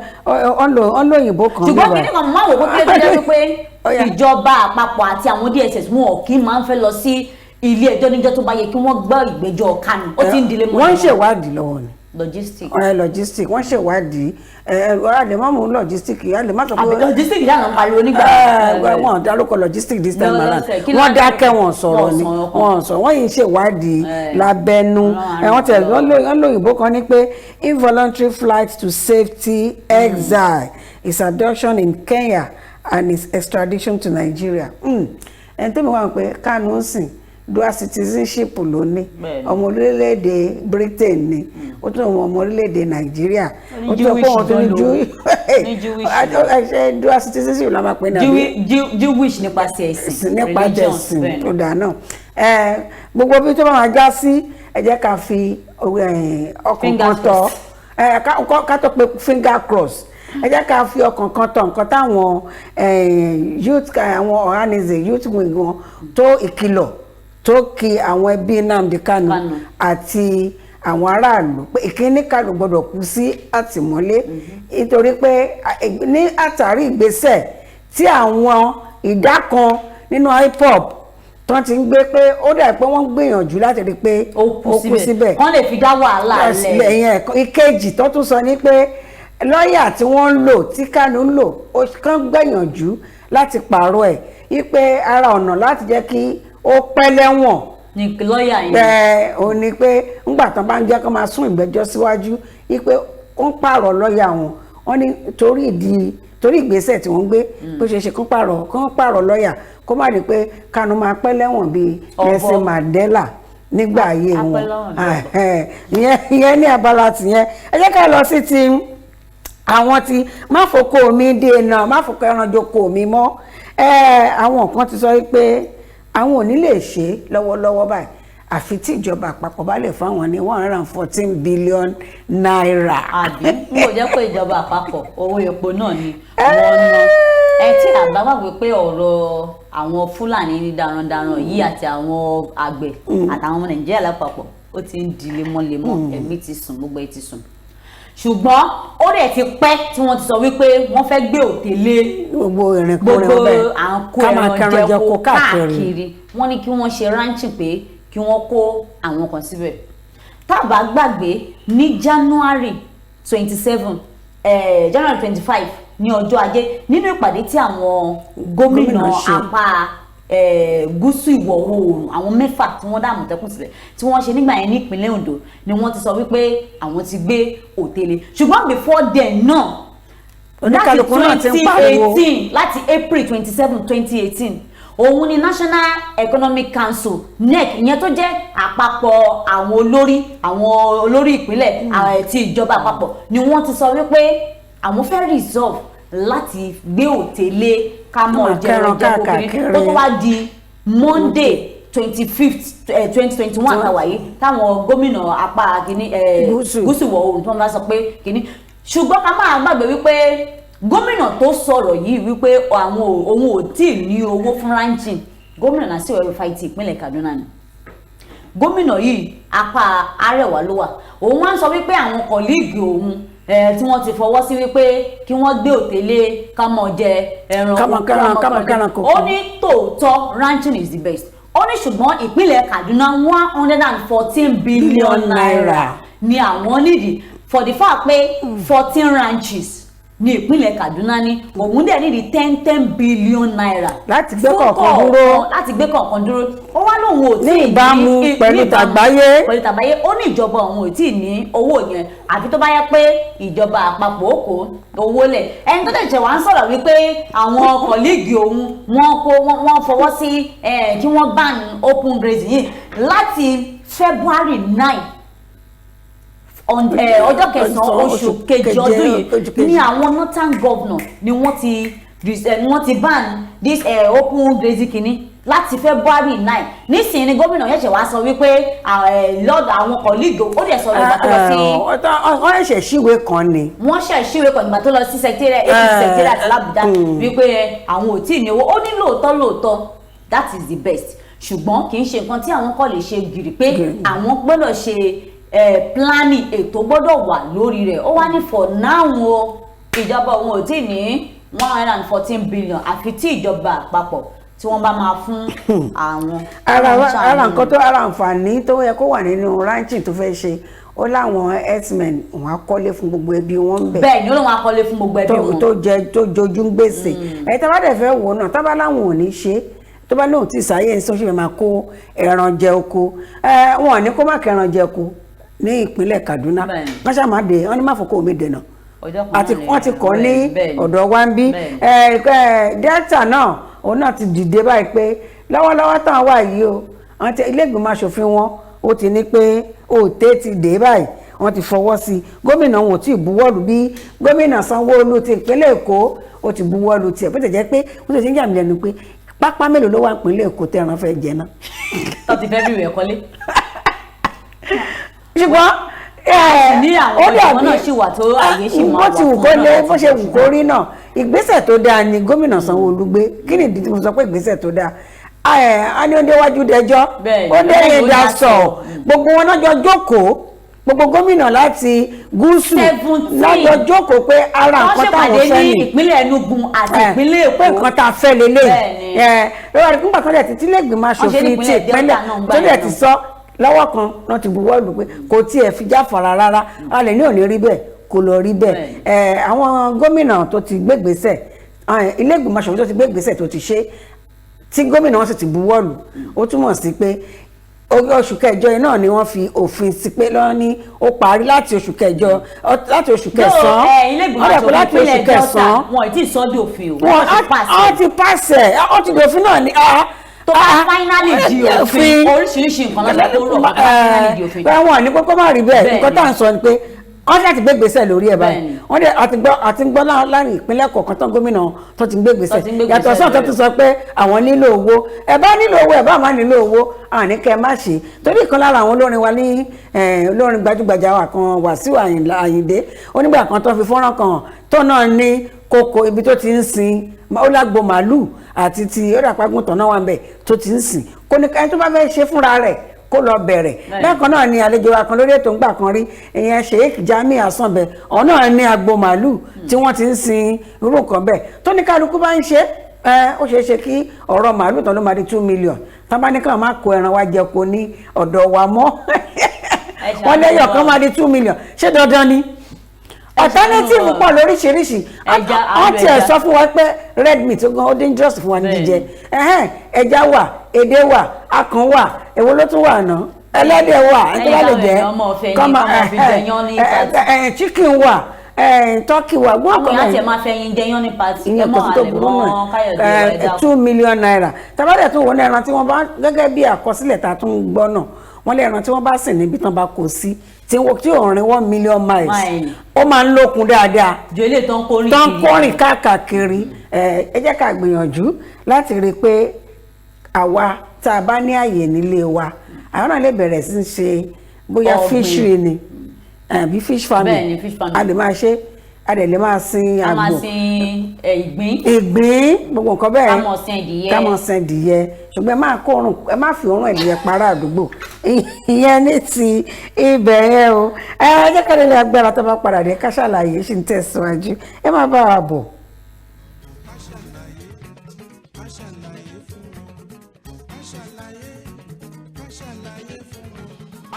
ọ̀n lóyìnbó kan Ṣùgbọ́n níbà. kíní kan, mo máa wò pé kí ló dé jẹ́ wípé Ó yá. ìjọba àpapọ̀ àti àwọn DSS, wọn ò kí máa ń fẹ́ lọ sí ilé ẹjọ́ níjọ́ tó bá yẹ kí wọ́n gbọ́ ìgbẹ́jọ́ Kánú. Ó ti ń dilé mọ́ Wọ́n ń ṣèwádìí lọ́wọ́ ni. Logistic. Ẹ logistic, wọ́n ṣèwádìí. Ẹ ẹ a lè má mú logistic, a lè má sọ pé Àbí logistic yàrá ń pariwo nígbà. Ẹ wọn dárúkọ logistic this time No, around. kí ló Wọ́n ń dákẹ́, wọn sọ̀rọ̀ Wọ́n ni. sọ̀rọ̀ kan. Wọ́n sọ̀rọ̀, wọ́n yìí ń ṣèwádìí lábẹ́nú. Ọlọ́run Ẹ wọ́n tẹ̀ á ràn wọ́n lóyìnbó kan ní pé involuntary flight to safety, exile, his abduction in Kenya and his extradition to Nigeria. Ẹni tó mi wá pé Kánú ń sìn, dual citizenship ló ní. Ọmọ orílẹ̀-èdè Britain ni, ó tún ọmọ orílẹ̀-èdè Nàìjíríà. Ó ní Ó tún sọ pé Jewish òun tún ní gan Jew ní Jewish. Ṣe dual citizenship la máa pè ní àbí? Jewish nípasẹ̀ ẹ̀sìn. Nípa Religion, tẹ̀sìn. bẹ́ẹ̀ ni. Tó dáa náà. Ẹ gbogbo bí tó bá máa já sí, ẹ jẹ́ ká fi ọkàn Fingers kan tọ́ crossed. ẹ ká tó pé finger cross, ẹ jẹ́ ká fi ọkàn kan tọ̀ nǹkan táwọn youth, àwọn Ohanaeze youth wing wọn tó ìkìlọ̀ tó kí àwọn ẹbí Nnamdi Kanu Kanu. àti àwọn aráàlú pé ìkíní, Kanu gbọ́dọ̀ kú sí àtìmọ́lé, nítorí pé ní àtàrí ìgbésẹ̀ tí àwọn ìdá kan nínú IPOB tó ti ń gbé, pé ó dà pé wọ́n ń gbìyànjú láti rí i pé Ó kú síbẹ̀, wọ́n lè fi dá wàhálà lẹ̀. Lẹ́yìn ẹ̀kọ́ ìkejì tó tún sọ ni pé lọ́ọ̀yà tí wọ́n ń lò, tí Kanu ń lò, ó kàn gbìyànjú láti pààrọ̀ ẹ̀, wípé ara ọ̀nà láti jẹ́ kí ó pẹ́ lẹ́wọ̀n Ní lọ́ọ̀yà yẹn. Pé ó ní pé ńgbà tán bá ń jẹ́ kó máa sún ìgbẹ́jọ́ síwájú, wípé ó ń pààrọ̀ lọ́ọ̀yà wọn. Wọ́n ní torí ìdí, torí ìgbésẹ̀ tí wọ́n ń gbé, bó ṣe ṣe kó pààrọ̀ lọ́ọ̀yà, kó má rí i pé Kanu máa pẹ́ lẹ́wọ̀n bíi Ọ̀bọ. Nelson Mandela nígbà ayé Á wọn. pẹ́ lẹ́wọ̀n bí ọ̀bọ. Ìyẹn ní abala tìyẹn. Ẹ jẹ́ ká lọ sí ti àwọn tí má fòkó mi dènà, má fòkó ẹran joko mi mọ́. Àwọn kan ti sọ pé àwọn ò ní lè ṣe é lọ́wọ́lọ́wọ́ báyìí, àfi tí ìjọba àpapọ̀ bá lè fáwọn ní ₦114 billion. Àbí n kò jẹ́ pé ìjọba àpapọ̀, owó epo náà ni wọ́n ná. Ẹ tí àbá wà pé ọ̀rọ̀ àwọn Fúlàní darandaran yìí àti àwọn àgbẹ̀ àtàwọn ọmọ Nàìjíríà lápapọ̀, ó ti ń di lemọ́lemọ́, ẹ̀mí ti sùn, gbogbo ẹ̀ ti sùn. Ṣùgbọ́n ó dẹ̀ ti pẹ́ tí wọ́n ti sọ wípé wọ́n fẹ́ gbé òtélé Gbogbo ìrìnkúrìn gbogbo ọbẹ̀ à ń kó ká máa ẹran kẹran jẹko jẹko káàkiri. káàkiri. Wọ́n ní kí wọ́n ṣe ranching, pé kí wọ́n kó àwọn kan síbẹ̀. Tá a bá gbàgbé, ní January 27, January 25, ní ọjọ́ ajé, nínú ìpàdé tí àwọn gómìnà Gómìnà ṣe. apá gúúsù ìwọ̀ oòrùn, àwọn mẹ́fà tí wọ́n dá Àmọ̀tẹ́kùn sílẹ̀, tí wọ́n ṣe nígbà yẹn ní ìpínlẹ̀ Ondo, ni wọ́n ti sọ wípé àwọn ti gbé òtélé. Ṣùgbọ́n before then náà, Oníkálukú náà ti ń pariwo. 2018, láti April 27, 2018, òun ni National Economic Council, NEC, ìyẹn tó jẹ́ àpapọ̀ àwọn olórí ìpínlẹ̀ àti ìjọba àpapọ̀, ni wọ́n ti sọ wípé àwọn fẹ́ resolve Láti gbé òtélé ká mọ̀ Máa jẹ kẹ́ran ẹran jẹ kókiri káàkiri. tó tó wá di Monday 25th, 2021 tàwa yìí, táwọn gómìnà apá kìíní Gúúsù. gúúsù wọ̀ oòrùn tí wọ́n bá sọ pé kìíní. Ṣùgbọ́n ká máa gbàgbé wípé gómìnà tó sọ̀rọ̀ yìí wípé àwọn òun ò tí ì ní owó fún ranching, Gómìnà Nasiru El-Rufai ti ìpínlẹ̀ Kaduna ni. Gómìnà yìí, apá Arẹwà ló wà. Òun wá ń sọ wípé àwọn colleague òun tí wọ́n ti fọwọ́ sí wípé kí wọ́n gbé òtélé ká mọ̀ jẹ ẹran Ká mọ̀ kẹ́ran, ká mọ̀ kẹ́ran kòkó. Ó ní tòótọ́, ranching is the best. Ó ní ṣùgbọ́n ìpínlẹ̀ Kaduna, 114 billion Billion naira naira. ni àwọn nídìí, for the fact pé 14 ranches ní ìpínlẹ̀ Kaduna ní òun dẹ̀ nídìí 10 10 billion naira Láti gbé fún kọ̀ọ̀kan dúró. Láti gbé kọ̀ọ̀kan dúró. Ó wá lóun ò tí Ní ì ìbámu pẹ̀lú ní ìbámu tàgbáyé. pẹ̀lú tàgbáyé. Ó ní ìjọba òun ò tí ì ní owó yẹn, àfi tó bá yẹ pé ìjọba àpapọ̀ ó kó owó lẹ̀. Ẹni tó tẹ̀sẹ̀ wá ń sọ̀rọ̀ wípé àwọn colleague òun wọ́n kó wọ́n fọwọ́ sí kí wọ́n ban open grazing yìí láti February 9 on ọjọ́ kẹsàn-án oṣù kejì ọdún yìí oṣù kejì. ní àwọn northern governor ni wọ́n ti ban this open grazing kìíní láti February 9. Nísìnyí ni gómìnà ṣẹ̀ṣẹ̀ wá sọ wípé lọ́dọ̀ àwọn colleague. Ó dẹ̀ sọ̀rọ̀ ìgbà tó lọ sí Wọ́n ṣẹ̀ṣẹ̀ ṣíwèé kan ni. Wọ́n ṣẹ̀ ṣíwèé kan ìgbà tó lọ sí secretariat, APC secretariat l'Abuja, wípé àwọn ò tí ì ní owó. Ó ní lóòótọ́ lóòótọ́, that is the best, ṣùgbọ́n kì í ṣe nǹkan tí àwọn kọ́ lè ṣe gìrì, pé àwọn gbọ́dọ̀ ṣe planning, ètò gbọ́dọ̀ wà lórí rẹ̀. Ó wá ní for now o, ìjọba òun ò tí ì ní 114 billion, àfi tí ìjọba àpapọ̀ tí wọ́n bá máa fún àwọn. Ara nǹkan tó ara àǹfààní tó yẹ kó wà nínú ranching tó fẹ́ ṣe, ó láwọn herdsmen, wọn á kọ́lé fún gbogbo ẹbí wọn ń bẹ̀. Bẹ́ẹ̀ ni, ó lóun akọ́lé fún gbogbo ẹbí wọn. Tó jẹ tó jojú ń gbèsè ẹ. Tá bá dẹ̀ fẹ́ wò náà, tá bá láwọn ò ní ṣe, tó bá lóun tí sáyé ń sọ́sọ́ máa kó ẹran jẹ oko ẹ, wọn ò ní kó má kẹran jẹ oko ní ìpínlẹ̀ Kaduna. Wọ́n ṣáà má dé, wọ́n ní má fọkọ́ omi dènà Ọjọ́ kan àti náà ni wọ́n ti kọ́ ní bẹ́ẹ̀ ni. ọ̀dọ̀ wa ń bí. Ẹ ẹ Delta náà, òun náà ti dìde báyìí pé lọ́wọ́lọ́wọ́ táwọn wà yìí o, àwọn ti ilé ìgbìmọ̀ aṣòfin wọn, ó ti ní pé òté ti dé báyìí, wọ́n ti fọwọ́ sí i. Gómìnà wọn ò tí ì buwọ́lù. Bí gómìnà Sanwó-Olú ti ìpínlẹ̀ Èkó, ó ti buwọ́lù tiẹ̀, bó ti jẹ́ pé ó ti ń yà mí lẹ́nu pé pápá mélòó ló wà ìpínlẹ̀ Èkó tẹran fẹ́ jẹ náà? Tó ti fẹ́ bí ìwẹ̀ kọ́lé. Ṣùgbọ́n Ní àwọn ó ọ̀jọ̀gbọ́n dàbí náà ṣì wà tó àyè ṣì máa bó ti wà wù fún kó náà lé láti bó ṣe wù kó ṣe. rí náà, ìgbésẹ̀ tó dáa ni gómìnà Sanwó-Olú gbé. Kí ni ìdí tí mo sọ pé ìgbésẹ̀ tó dáa? A ní ó déwájú dẹjọ́, Bẹ́ẹ̀ni, ó dẹ́yìn ó dasọ̀. dasọ̀. Gbogbo wọn náà jọ jókòó, gbogbo gómìnà láti gúúsù 17 náà jọ jókòó pé ara Wọ́n nǹkan táwọn ṣèpàdé fẹ́ ní nì ìpínlẹ̀ Enugu àti ìpínlẹ̀ Èkó. pé nǹkan tá a fẹ́ lélẹ̀. Bẹ́ẹ̀ni. Lọ́wọ́ nígbà tó dẹ̀ ti tílé ìgbìmọ̀ Wọ́n ṣe aṣòfin ní ti ìpínlẹ̀ ìpínlẹ̀ Delta náà ń gbà tó dẹ̀ yẹn ti náà. sọ lọ́wọ́ kan náà ti buwọ́ lù pé kò tiẹ̀ fi jáfara rárá, a lè ní òní rí bẹ́ẹ̀, kò lọ rí bẹ́ẹ̀. Àwọn gómìnà tó ti gbégbèsè, ilé ìgbìmọ̀ aṣòfin tó ti gbégbèsè, tó ti ṣe, tí gómìnà wọn sì ti buwọ́ lù, ó túmọ̀ sí pé oṣù kẹjọ yìí náà ni wọ́n fi òfin sí pé lọ́wọ́ ní ó parí láti oṣù kẹjọ, láti oṣù kẹsàn-án. Ilé ìgbìmọ̀ Wọ́n dẹ̀ pé aṣòfin láti oṣù ìpínlẹ̀ Delta, kẹsàn-án wọn ì tí ì sọ di òfin o. wọ́n Wọ́n ti pàṣẹ. á ti pàṣẹ, ó ti dòfin náà ni. Tó bá finally di òfin, oríṣiríṣi nǹkan lọ́sọ̀ tó rọ̀ tó bá finally di òfin. Wọn ní kókó má rí bẹ́ẹ̀. Nǹkan tá à ń sọ ni pé wọ́n ti gbé gbèsè lórí ẹ̀ báyìí. Wọ́n dẹ̀ àti gbọ́, àti gbọ́ láàrin ìpínlẹ̀ kọ̀ọ̀kan tán, gómìnà tó ti gbé gbèsè Tó ti ń gbé gbèsè yàtọ̀ sọ́ọ̀ tó lórí ti sọ pé àwọn nílò owó. Ẹ bá nílò owó, ẹ bá má nílò owó, àní kẹ́ ẹ má ṣe. Torí ìkan lára àwọn olórin wa ní olórin gbajúgbajà wa kan, Wàsíù Àyìndé, onígbà kan tó fi fọ́nrán kan hàn, tó náà ní kókó ibi tó ti ń sin, ó lágbo màálù àti ti ó dàpágùn tán náà wà ń bẹ̀ tó ti ń sìn. Kó ní ẹni tó bá fẹ́ ṣe fúnra rẹ̀ kó lọ bẹ̀rẹ̀. Bákan náà ni àlejò wa kan lórí ètò ńgbà kan rí, ìyẹn Sheikh Jamiu Asanbẹ, ọ̀hún náà ní agbo màálù tí wọ́n ti ń sin irú nǹkan bẹ́ẹ̀. Tó ní kálukú bá ń ṣe ẹ, ó ṣeé ṣe kí ọ̀rọ̀ màálù tán ló máa di 2 million. Tán bá ní káwọn máa kó ẹran wa jẹ kó ní ọ̀dọ̀ wa mọ́, Ẹ ṣàánú wọ́n lẹ́yọ̀ kan wa. máa di 2 million. Ṣé dandan ni? Alternative wa. pọ̀ lóríṣiríṣi. Ẹja, Wọ́n àlọ́ tiẹ̀ ẹja. sọ fún wa pé red meat ó gan ó dangerous fún wa ní jíjẹ. Ẹhẹ́n, ẹja wà, edé wà, akàn wà, èwo ló tún wà ná, ẹlẹ́dẹ̀ wà, ẹni tó bá lè Ẹyin táwọn jẹ èèyàn ọmọ ọ̀fẹ́ ni, kọ́ máa- kọ́ máa fi jẹyán ní party. Chicken wà, turkey wà, gbọ́n Àwọn kan èèyàn báyìí. tiẹ̀ máa fẹ́ yin jẹyán ní party. Ẹ Ìyẹn mọ́ kò sí tó àlẹ́ burú mọ́ nù Káyọ̀dé ẹ̀. ẹja. ₦2 million. Tàbádẹ̀ tún wọnú ẹran tí wọ́n bá, gẹ́gẹ́ bí àkọsílẹ̀ tá a tún gbọ́ náà, wọ́n lé ẹran tí wọ́n bá sìn níbi tán bá kó sí tí ò rìn 1 million miles, Mile. ó máa ń lókun dáadáa Ju eléyìí tó ń kórìn tó ń kiri. kórìn káàkiri. Ẹ jẹ́ ká gbìyànjú láti rí i pé àwa tá a bá ní àyè nílé wa, àwọn náà lè bẹ̀rẹ̀ sí í ṣe bóyá Ọ̀gbìn. fishery ni àbí fish farming. Bẹ́ẹ̀ni, fish farming. A lè máa ṣe, a dẹ̀ lè máa sin A máa àgbò, sin ìgbín. Ìgbín, gbogbo nǹkan bẹ́ẹ̀. Ká máa sin ẹdìyẹ. Ká máa sin ẹdìyẹ, ṣùgbọ́n ẹ má fi òórùn ẹdìyẹ para àdúgbò. Ìyẹn ní ti ibẹ̀ yẹn o. Ẹ jẹ́ ká lè agbára tó bá padà dé, ká ṣàlàyé ṣì ń tẹ̀síwájú. Ẹ má bá wa bọ̀. Ká ṣàlàyé, ká ṣàlàyé fún wọn, ká ṣàlàyé, ká ṣàlàyé fún wọn.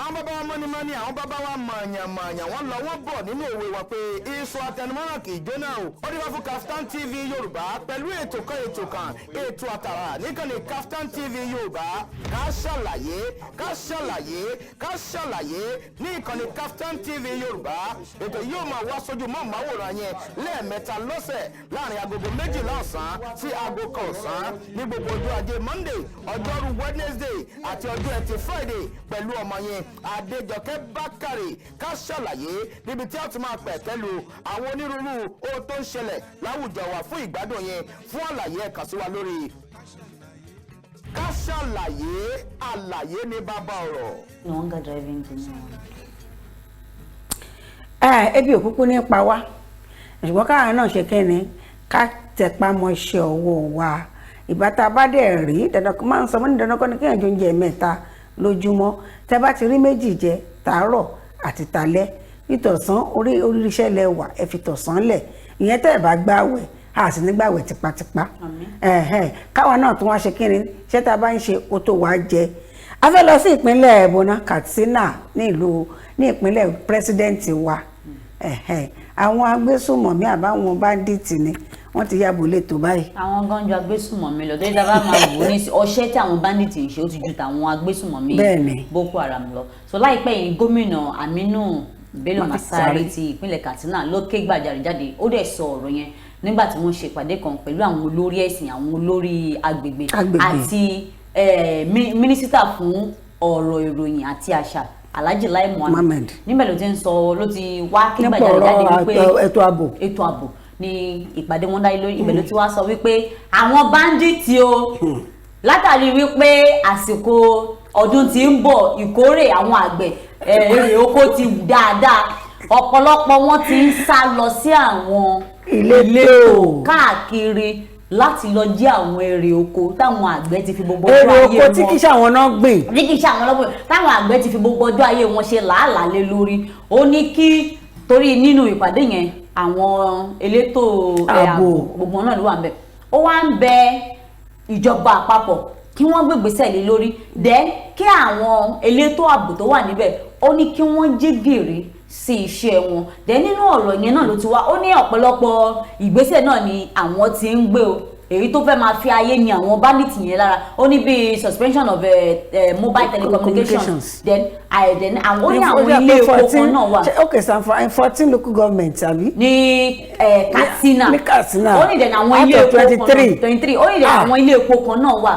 Àwọn bàbá wa mọ́nímọ́ní, àwọn bàbá wa mọ̀ọ̀yàn-mọ̀ọ̀yàn, wọ́n lọ wọ́n bọ̀ nínú òwe wa pé iṣu atẹnumọ́ràn kì í jóná o. Ó dé wá fún Kaftan TV Yorùbá pẹ̀lú ètò kan, ètò kan, ètò àtàrà níkànnì Kaftan TV Yorùbá. Ká ṣàlàyé, ká ṣàlàyé, ká ṣàlàyé ní ìkànnì Kaftan TV Yorùbá. Ètò yóò máa wá sójú mọ́ màwòrán yẹn lẹ́ẹ̀mẹ́ta lọ́sẹ̀, láàrin agogo 12 ọ̀sán sí aago 1 ọ̀sán, ní gbogbo ọjọ́ ajé Monday, ọjọ́rú Wednesday àti ọjọ́ ẹtì Friday, pẹ̀lú ọmọ yẹn Adéjọkẹ́ Bákàrè. Ká ṣàlàyé, níbi tí a ti máa pẹ̀kẹ́ lu àwọn onírúurú ohun tó ń ṣẹlẹ̀ láwùjọ wa fún ìgbádùn yẹn. Fún àlàyé, ẹ kàn sí wa lórí Ká ṣàlàyé. Àlàyé ní bàbá ọ̀rọ̀. No hunger driving engineer. Ẹ ebi òkúkú ní pa wá, ṣùgbọ́n káwa náà ṣe kí ni, ká tẹpá mọ́ṣẹ́ ọwọ́ wa. Ìgbà tá a bá dẹ̀ rí dandan kó máa ń sọ mọ́ ní dandan kọ́ ni kéèyàn jẹ oúnjẹ mẹ́ta lójúmọ́. Tẹ́ bá ti rí méjì jẹ, tàárọ̀ àti talẹ́, nítọ̀sán orí oríṣẹ́ lẹ wà, ẹ fi tọ̀sán lẹ̀. Ìyẹn tẹ́ ẹ bá gbààwẹ̀, a sì ní gbààwẹ̀ tipátipá. Ẹ̀hẹ́n, káwa náà tún wá ṣe kí ni, ṣé tá a bá ń ṣe ó tó wàá jẹ. A fẹ́ lọ sí ìpínlẹ̀ Ẹ̀bọ̀nà, Katsina, ní ìlú, ní ìpínlẹ̀ president wa. Ẹ̀hẹ́n, àwọn agbésùmọ̀mí àbáwọn bandit ni wọ́n ti yàbò lẹ́tọ̀ báyìí. Àwọn gan ju agbésùmọ̀mí lọ, torí tá a bá máa wò ó ní ọṣẹ́ tí àwọn bandit ń ṣe, ó ti ju tàwọn agbésùmọ̀mí Boko Haram lọ. So láìpẹ́ yìí, gómìnà Aminu Bello Masari ti ìpínlẹ̀ Katsina ló ké gbàjarè jáde. Ó dẹ̀ sọ ọ̀rọ̀ yẹn nígbà tí wọ́n ṣe ìpàdé kan pẹ̀lú àwọn olórí ẹ̀sìn, àwọn olórí agbègbè àti mínísítà fún ọ̀rọ̀ ìròyìn àti àṣà, Alhaji Lai Muhammed. Níbẹ̀ ló ti ń sọ, ló ti wá ké gbàjarè jáde wípé ètò ààbò. Ètò ààbò ní ìpàdé wọn dáyé lórí. Ibẹ̀ ló ti wá sọ wípé àwọn bandit o, látàrí wípé àsìkò ọdún tí ń bọ̀, ìkórè àwọn àgbẹ̀, èrè oko ti wù dáadáa, ọ̀pọ̀lọpọ̀ wọn ti ń sá lọ sí àwọn ìletò káàkiri láti lọ jí àwọn èrè oko táwọn àgbẹ̀ ti fi gbogbo ọjọ́ ayé wọn, èrè oko tí kì í ṣe àwọn náà gbìn, tí kì í ṣe àwọn lọ́gbìn, táwọn àgbẹ̀ ti fi gbogbo ọjọ́ ayé wọn ṣe làálàá lé lórí. Ó ní kí torí nínú ìpàdé yẹn, àwọn elétò ààbò gbogbo náà ló wà ń bẹ̀. Ó wá ń bẹ ìjọba àpapọ̀ kí wọ́n gbégbèsè lé lórí dẹ́ kí àwọn elétò ààbò tó wà níbẹ̀, ó ní kí wọ́n jí gìrì sí iṣẹ́ wọn. Dẹ́ nínú ọ̀rọ̀ yẹn náà ló ti wá, ó ní ọ̀pọ̀lọpọ̀ ìgbésẹ̀ náà ni àwọn ti ń gbé o, èyí tó fẹ́ máa fi ayé ni àwọn bandits yẹn lára. Ó ní bíi suspension of mobile telecommunications. Then àwọn, ó ní àwọn ilé epo kan náà wà. Ok, sanfra 14 local government, àbí. Ní Katsina. Ní Katsina. Ó ní then àwọn ilé epo kan náà, 23. Ó ní then àwọn ilé epo kan náà wà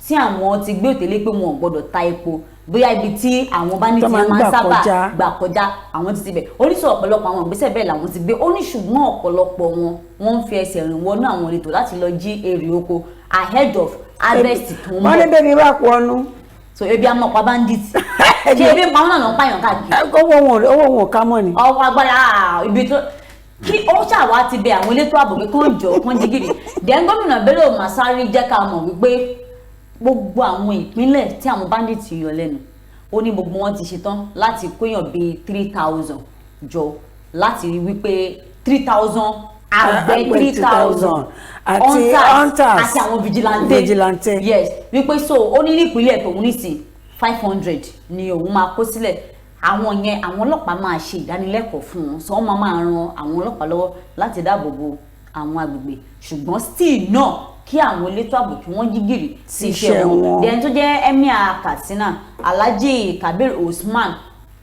tí àwọn ti gbé òtélé pé wọn ò gbọdọ̀ ta epo, bóyá ibi tí àwọn bandits yẹn máa ń sábà gbà kọjá, àwọn ti ti bẹ̀. Oríṣi ọ̀pọ̀lọpọ̀ àwọn ìgbésẹ̀ bẹ́ẹ̀ làwọn ti gbé. Ó ní ṣùgbọ́n ọ̀pọ̀lọpọ̀ wọn, wọ́n ń fi ẹsẹ̀ rìn wọnú àwọn ìletò láti lọ jí èrè oko ahead of harvest tó ń bọ̀. Wọ́n ní bẹ́ẹ̀ ni bá pọ̀ ọ́nú. So ebi á mọ̀ pa bandit? Ṣé ebi ń pa wọn náà ló ń pààyàn káàkiri? Owó wọn ò ká mọ́ ni. Ọwọ́ agbára ibi tó kí ó ṣàwá ti bẹ àwọn elétò ààbò pé kán jọ, kán jí gìrì. Then gómìnà Bello Masari jẹ́ ká mọ̀ wípé gbogbo àwọn ìpínlẹ̀ tí àwọn bandits yọ lẹ́nu, ó ní gbogbo wọn ti ṣetán láti kóyàn bíi 3,000 jọ, láti rí wípé 3,000 àgbẹ̀, 3,000 àti hunters àti àwọn vigilante. Vigilante. Yes, wípé so ó ní nípínlẹ̀ tòun nísìn, 500 ni òun máa kó sílẹ̀. Àwọn yẹn, àwọn ọlọ́pàá máa ṣe ìdánilẹ́kọ̀ọ́ fún wọn, sọ wọ́n máa ran àwọn ọlọ́pàá lọ́wọ́ láti dáàbò bo àwọn agbègbè. Ṣùgbọ́n still náà, kí àwọn elétò ààbò kí wọ́n jí gìrì sí iṣẹ́ wọn. Then tó jẹ́ emir Katsina, Alhaji Kabir Usman,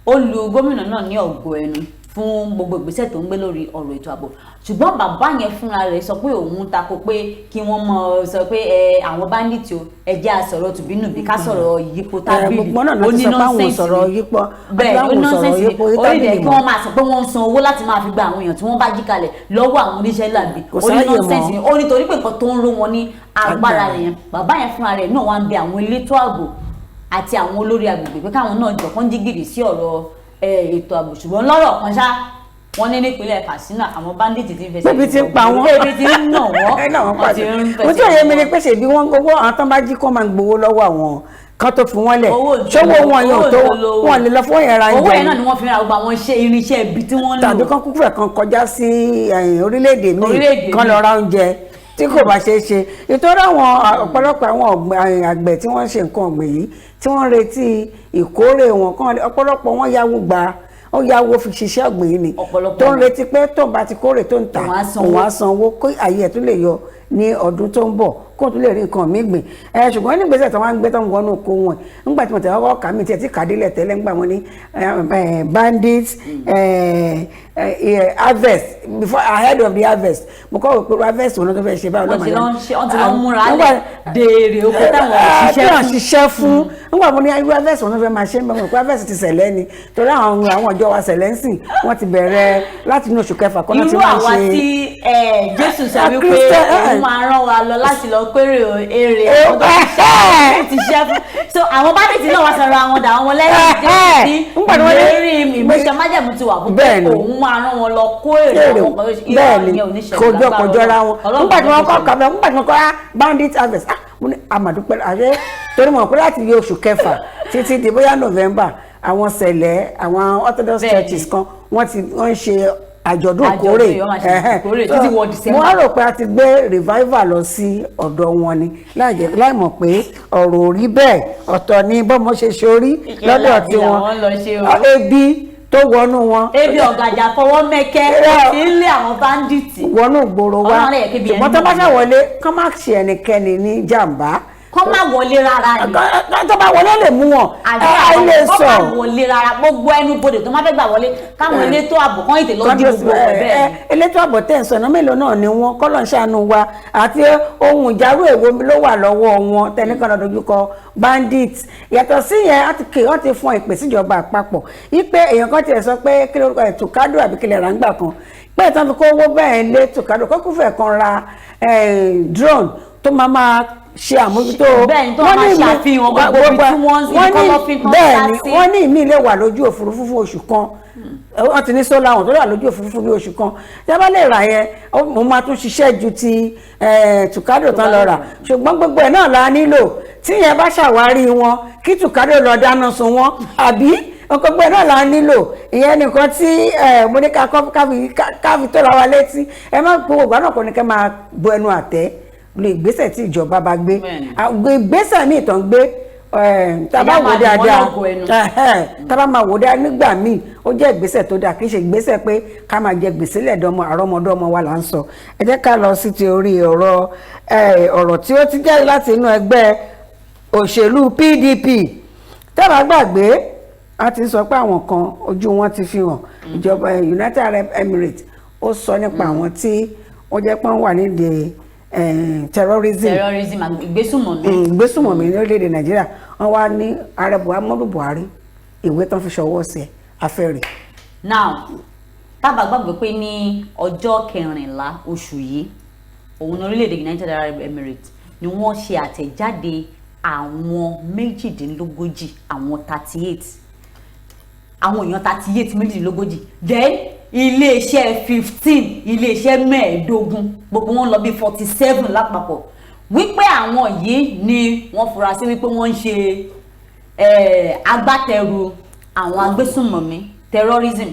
ó lu gómìnà náà ní ọ̀gọ̀ ẹnu fún fún gbogbo ìgbésẹ̀ tó ń gbé lórí ọ̀rọ̀ ètò ààbò. Ṣùgbọ́n bàbá yẹn fúnra rẹ̀ sọ pé òun tako pé kí wọ́n mọ sọ pé ẹ àwọn bandit o, ẹ jẹ́ a sọ̀rọ̀ tùbínùbí, ká sọ̀rọ̀ yípo tábìlì. Gbogbo náà ló ti sọ pé àwọn ò sọ̀rọ̀ yípo. Bẹ́ẹ̀, ó àwọn ní ò sọ̀rọ̀ nonsense ni. yípo Orí tábìlì rẹ̀ kí mọ́. wọ́n máa sọ pé wọ́n ń san owó láti máa fi gba àwọn èèyàn tí wọ́n bá jí kalẹ̀ lọ́wọ́ àwọn oníṣẹ́ láabi. Kò Ó ní sáàyè mọ́. nonsense ni. Ó ní torí pé nǹkan tó ń ró wọn ní agbára Agbára. nìyẹn. Bàbá yẹn fúnra rẹ̀ náà wá ń bẹ àwọn elétò ààbò àti àwọn olórí agbègbè pé káwọn náà jọ kán jí gìrì sí ọ̀rọ̀ ètò ààbò. Ṣùgbọ́n lọ́rọ̀ kan ṣá, wọ́n ní nípínlẹ̀ Katsina, àwọn bandit ti ń fẹsẹ̀ Bébí ti ń pa wọ́n. Bébí ti ń nà wọ́n. Ẹ náà wọ́n Wọ́n ti pàṣẹ. ń Mo fẹsẹ̀ tí òye mi ni wọ́n. pé ṣèbí wọ́n owó àwọn tán bá jí kó máa gbowó lọ́wọ́ àwọn kan tó fi wọ́n lẹ̀. Owó Ṣówó wọn yóò tó owó. wọn lè lọ fún yẹn ra Owó oúnjẹ yẹn náà ni. ni wọ́n fi ra gbogbo àwọn iṣẹ́ irinṣẹ́ ibi tí wọ́n ń lò. Tàbí kán kúkú fẹ̀ kan kọjá sí orílẹ̀-èdè míì Orílẹ̀-èdè kan míì. lọ ra oúnjẹ tí kò bá ṣeé ṣe. Ìtọ́jú àwọn ọ̀pọ̀lọpọ̀ àwọn àgbẹ̀ tí wọ́n ń ṣe nǹkan ọ̀gbìn yìí, tí wọ́n ń retí ìkórè wọn kán, ọ̀pọ̀lọpọ̀ wọn yáwó gba, ó yáwó fi ṣiṣẹ́ ọ̀gbìn yìí ni, Ọ̀pọ̀lọpọ̀ tó ń retí pé tóun bá ti kórè tó ń tà, òun á sanwó. Òun á sanwó kó àyè ẹ̀ tún lè yọ ní ọdún tó ń bọ̀, kó tún lè rí nǹkan míì gbìn. Ẹ ṣùgbọ́n ní ìgbésẹ̀ tí wọ́n á ń gbé tó ń wọnú oko wọn nígbà tí mo tẹ̀ wọ́n kà mí tiẹ̀ tí kàdílẹ̀ tẹ́lẹ̀ ńgbà wọn ní bandits harvest before, ahead of the harvest. Mo kọ́ wò pé harvest wọn ló tó fẹ́ ṣe báwo. Wọ́n ti lọ ń ṣe, wọ́n ti lọ ń múra Nígbà- lẹ̀ dèrè oko táwọn tí òṣìṣẹ́ wọ́n fún. ṣiṣẹ́ fún. Nígbà mo ní irú harvest wọn ló fẹ́ máa ṣe ń bá wọn pé harvest ti ṣẹlẹ̀ ni, torí àwọn ìjọ wa ṣẹlẹ̀ ń sìn, wọ́n ti bẹ̀rẹ̀ láti inú oṣù kẹfà kọ́nà tí Irú wọ́n àwa ṣe. tí Jésù sọ Ah, wípé Christian, òun máa rán wa lọ láti lọ kórè èrè àwọn tó ti ṣiṣẹ́ fún, so àwọn bandit náà wá sọ̀rọ̀ àwọn dà àwọn lẹ́yìn Jésù tí Nígbà tí wọ́n ní- ìlérí ìmúṣẹ májẹ̀mú ti wà fún pé Bẹ́ẹ̀ni. òun máa rán wọn lọ kó èrè àwọn kan tó ṣe. Bẹ́ẹ̀ Irọ́ ni, ìyẹn ò ní ṣẹlẹ̀ kò jọ lágbára kò jọra wọn. Ọlọ́run. Nígbà tí wọ́n kọ́ Kò ní kàbẹ, nígbà tí wọ́n kọ́, ah, bandit harvest, ah, mo ní àmàdúpẹ́ àṣẹ, torí mo mọ̀ pé láti iye oṣù kẹfà títí di bóyá November, àwọn sẹ̀lẹ̀, àwọn Orthodox churches kan, wọ́n ti wọ́n ń ṣe àjọ̀dún Àjọ̀dún, ìkórè. wọ́n máa ṣe ìkórè So, títí wọ December. mo wá rò pé a ti gbé revival lọ sí ọ̀dọ̀ wọn ni, láì mọ̀ pé ọ̀rọ̀ ò rí bẹ́ẹ̀. Ọ̀tọ̀ ni bọ́mọ ṣe ṣorí Ìkẹlẹ́ lọ́dọ̀ àbí tiwọn. làwọn lọ ṣe o. Ebi tó wọnú wọn. Ebi ọ̀gàjà fọwọ́ mẹ́kẹ́ Irọ́. ti ń lé àwọn bandit Wọnú ìgboro wa. Ọlọ́run rẹ̀ kébi Ṣùgbọ́n ẹnu tó bá náà. ṣàwọlé, kán má ṣe ẹnikẹ́ni ní jàǹbá. Kọ́ má wọlé rárá ni. Tó bá wọlé lè mú wọn. Àbí ẹ àwọn lè kọ́ sọ. má wọlé rárá. Gbogbo ẹnu bodè tó má fẹ́ gbà wọlé, káwọn elétò ààbò kan ètè lọ dí gbogbo ọ̀pẹ bẹ́ẹ̀ ni. Elétò ààbò tẹ̀ ń sọ̀nà mélòó náà ni wọ́n kọ́ lọ́n ṣàánú wa, àti ohun ìjárú èwo ló wà lọ́wọ́ wọn tẹnìkan lọ dojúkọ bandit? Yàtọ̀ sí yẹn, á ti kè wọ́n ti fún ìpè síjọba àpapọ̀ ipe èèyàn kan tiẹ̀ sọ pé kí lórúkọ ẹ̀, Tùkádù àbí kílẹ̀ ràǹgbà kan, pé ìtàn fi kó owó bẹ́ẹ̀ lé Tùkádù kókùfẹ̀ kan ra drone tó máa máa ṣe àmójútó. Bẹ́ẹ̀ ni, tó Wọ́n máa ní ṣàfihàn gbogbo ibi tí wọ́n ń wọ́n ibi ní kọ́lọ́fín tán bẹ́ẹ̀ sá ni sí. wọ́n ní ìmí lè wà lójú òfurufú fún oṣù kan. Wọ́n ti ní sólà wọn tó wà lójú òfurufú bí oṣù kan. Tí a bá lè rà yẹn, mo máa tún ṣiṣẹ́ ju ti Tùkádò tán lọ rà. Ṣùgbọ́n gbogbo ẹ̀ náà la nílò. Tí yẹn bá ṣàwárí wọn, kí Tùkádò lọ dáná sun wọn, àbí gbogbo ẹ̀ náà la nílò. Ìyẹn nìkan tí mo ní ká kọ́ ká fi tó ra wa létí. Ẹ má gbogbo ìgbà náà kò ní ká máa bo ẹnu àtẹ́ lu ìgbésẹ̀ tí ìjọba bá gbé. Bẹ́ẹ̀ni. Ìgbésẹ̀ míì tó ń gbé, tá a bá Ẹ̀yà wò máa lù wọ́n dáadáa, lọ́gọ ẹnu. tá a bá máa wò dáadáa nígbà míì, ó jẹ́ ìgbésẹ̀ tó dáa. Kì í ṣe ìgbésẹ̀ pé ká máa jẹ gbèsè lẹ́dọ̀ọ́mọ àrọ́mọdọ́mọ wa là ń sọ. Ẹ jẹ́ ká lọ sí ti orí ọ̀rọ̀ ọ̀rọ̀ tí ó ti jáde láti inú ẹgbẹ́ òṣèlú PDP. Tá a bá gbàgbé, a ti sọ pé àwọn kan ojú wọn ti fi hàn. Ìjọba United Arab Emirates ó sọ nípa àwọn tí ó jẹ́ pé wọ́n wà nídìí terrorism. Terrorism, ìgbésùnmọ̀mí. Ìgbésùnmọ̀mí ní orílẹ̀-èdè Nàìjíríà. Wọ́n wá ní ààrẹ Muhammadu Buhari, ìwé tán fi ṣọwọ́ sí ẹ afẹ́rẹ́. Now, tábà gbàgbé pé ní ọjọ́ 14 oṣù yìí, òun ní orílẹ̀-èdè United Arab Emirates ni wọ́n ṣe àtẹ̀jáde àwọn 38, àwọn 38, àwọn èèyàn 38, 38, then iléeṣẹ́ 15, iléeṣẹ́ 15, gbogbo wọn lọ bí 47 lápapọ̀, wípé àwọn yìí ni wọ́n fura sí wípé wọ́n ń ṣe agbátẹrù àwọn agbésùnmọ̀mí, terrorism.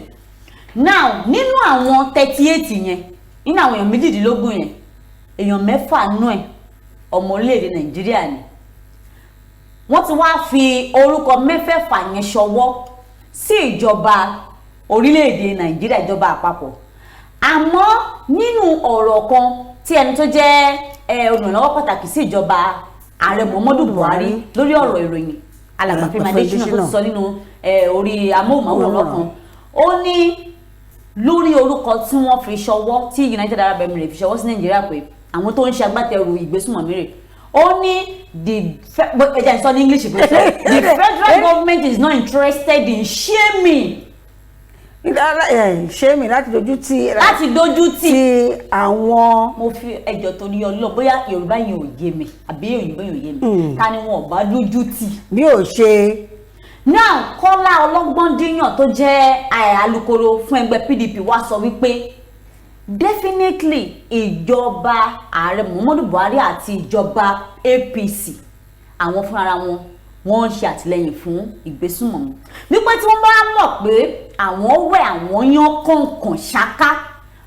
Now, nínú àwọn 38 yẹn, nínú àwọn èèyàn 38 yẹn, èèyàn 6 nú ẹ̀ ọmọ orílẹ̀-èdè Nàìjíríà ni. Wọ́n ti wá fi orúkọ mẹ́fẹ̀ẹ̀fà yẹn ṣọwọ́ sí ìjọba orílẹ̀-èdè Nàìjíríà, ìjọba àpapọ̀. Àmọ́ nínú ọ̀rọ̀ kan tí ẹni tó jẹ́ olùrànlọ́wọ́ pàtàkì sí ìjọba ààrẹ Muhammadu Buhari lórí ọ̀rọ̀ ìròyìn, alàgbà Fẹ́mi Adésínà, tó ti sọ nínú orí amóhùnmáwòrán kan, ó ní Lórí orúkọ tí wọ́n fi ṣọwọ́, tí United Arab Emirates fi ṣọwọ́ sí Nàìjíríà pé àwọn tó ń ṣe agbátẹrù ìgbésùnmọ̀mí rẹ̀, ó ní the ẹ jẹ́ n sọ ní English pé sọ, "The federal government is not interested in shaming." Ṣé mi láti dojú ti Láti dojú tì ti àwọn. Mo fi ẹjọ́ torí Ọlọ́run, bóyá Yorùbá yẹn ò yé mi àbí òyìnbó yẹn ò yé mi, ta ni wọn ò bá dojú tì? Bí ò ṣe. Now, Kọ́lá Ọlọ́gbọ́ndíyàn tó jẹ́ alukoro fún ẹgbẹ́ PDP wá sọ wípé definitely ìjọba ààrẹ Muhammadu Buhari àti ìjọba APC, àwọn fúnra wọn, wọ́n ń ṣe àtìlẹ́yìn fún ìgbésùnmọ̀mí, wípé tí wọ́n bá mọ̀ pé àwọn wẹ̀, àwọn yán kọ̀ọ̀kan ṣáká,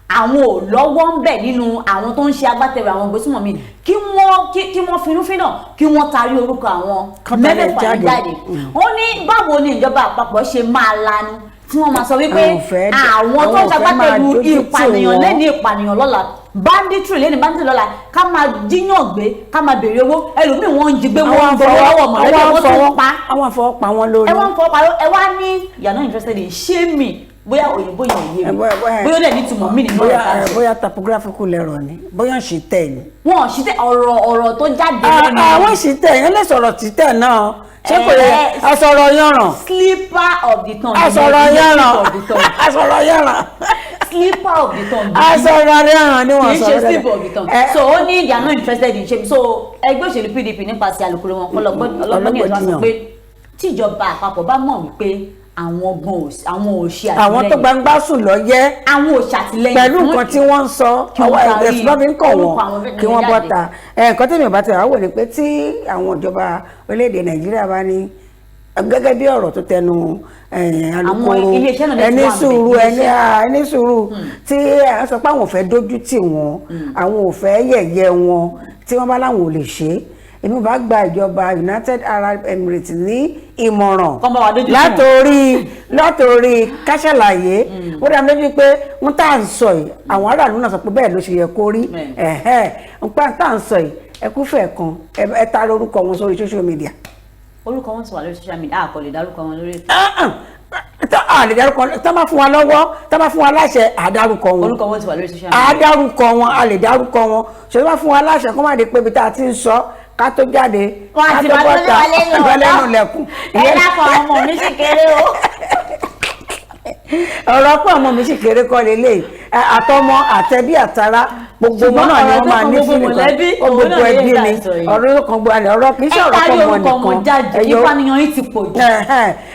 àwọn ò lọ́wọ́ ń bẹ̀ nínú àwọn tó ń ṣe agbátẹrù àwọn ìgbésùnmọ̀mí, kí wọ́n finúfínà kí wọ́n tarí orúkọ àwọn Kán tẹ̀lé mẹ́fẹ̀ẹ̀fà yìí jáde. jáde. Ó ní báwo ni ìjọba àpapọ̀ ṣe máa lanu tí wọ́n máa sọ wípé Àwọn ò fẹ́ àwọn tó àwọn ń ò fẹ́ máa ṣagbátẹrù dójú tì ìpànìyàn wọ́n. lẹ́ni, ìpànìyàn lọ́la, banditry lẹ́ni, banditry lọ́la, ká máa jíyàn gbé, ká máa béèrè owó, ẹlòmíì wọ́n ń jí gbé, wọ́n ń gbowó lọ́wọ́ mọ̀lẹ́bí, wọ́n tún pa. Àwọn afọwọ́ pa wọn lórí. Ẹ wọ́n ń fọwọ́ pa ẹ wá ní "You are not interested in shaming." Bóyá òyìnbó yẹn ò yé mi, bóyá ó lè ní ìtumọ̀ mí nínú Bóyá ọ̀rọ̀ tá a sọ. Bóyá typographical error ni, bóyá ń ṣì tẹ̀ ni. Wọn ò sí tẹ ọ̀rọ̀ tó jáde lẹ́nu. Àwọn sì tẹ̀ yẹn lè sọ̀rọ̀ títẹ̀ náà, ṣé kò yẹ asọ̀rọ̀ yanràn. Slipper of the tongue. Asọ̀rọ̀ yanràn. Slip of the tongue. Asọ̀rọ̀ yanràn. Slipper of the tongue. Asọ̀rọ̀ yanràn ni wọ́n Kì í ṣe sọ̀rọ̀. slip of the tongue. So ó ní they are not interested in shame. So ẹgbẹ́ òṣèlú PDP nípasẹ̀ alukoro wọn Ọlọ́gbọ́n ní ẹ̀dọ́ sọ pé tíjọba àpapọ̀ bá mọ̀ wípé àwọn gan àwọn ò ṣe Àwọn tó àtìlẹ́yìn, gbangba sùn lọ yẹ àwọn ò ṣàtìlẹ́yìn pẹ̀lú fún nǹkan tí wọ́n ń sọ, kí wọ́n àwọn tarí ẹ̀sùn bá fi ń kọ̀ orúkọ àwọn wọ́n fẹ́ẹ́ kí wọ́n jáde. bọ́ ta. Nǹkan tèmi ò bá tẹ̀ wá wò ni pé tí àwọn ìjọba orílẹ̀-èdè Nàìjíríà bá ní gẹ́gẹ́ bí ọ̀rọ̀ tó tẹnu alukoro Iléeṣẹ́ náà lè ti ẹni wà níbẹ̀, sùúrù ẹni iléeṣẹ́. Ẹni sùúrù tí ẹ sọ pé àwọn ò fẹ́ dójú tì wọ́n, àwọn ò fẹ́ yẹ̀yẹ́ wọn, tí wọ́n bá láwọn ò lè ṣe é, èmi bá gba ìjọba United Arab Emirates ní ìmọ̀ràn Kán bá wa dójú tì wọ́n. látòrí káṣàlàyé. Ó dá mi lójú pé ń tá à ń sọ yìí, àwọn aráàlú náà sọ pé bẹ́ẹ̀ ló ṣe yẹ kó rí. Ẹ̀hẹ́n, nǹkan tá à ń sọ yìí, ẹ kúfẹ̀ẹ́ kan ẹ taari orúkọ wọn sórí social media. Orúkọ wọn ti wà lórí social media, a kò lè dárúkọ wọn lórí ètò. Tá a lè dárúkọ, tá bá fún wa lọ́wọ́, tá bá fún wa láṣẹ, àdárúkọ wọn. Orúkọ wọn ti wà lórí social media. Àdárúkọ wọn, a lè dárúkọ wọn, ṣe bá fún wa láṣẹ kó má di pé ibi tá a ti ń sọ ká tó jáde Wọn ká àti tó bá tó bọ́ta lé wa lẹ́nu lọ lẹ́nu ọ̀dọ́. lẹ̀kùn. Ẹ dákun, àwọn ọmọ mi sì kéré o. Ọ̀rọ̀ pé ọmọ mi sì kéré kọ́ lélẹ̀, àtọmọ àtẹbí àtara gbogbo ọmọ náà ni Ṣùgbọ́n wọ́n máa ní ọ̀rọ̀ tó kan fílì gbogbo kan mọ̀lẹ́bí, ó òun gbogbo náà ni ẹbí èyí tá ni à ń sọ yìí. Ọ̀rọ̀ tó kan gbogbo àná, ọ̀rọ̀ kì í ṣe Ẹ ọ̀rọ̀ tarí kan mọ orúkọ wọn nìkan. jáde, ìpànìyàn yìí ti pọ̀ jù.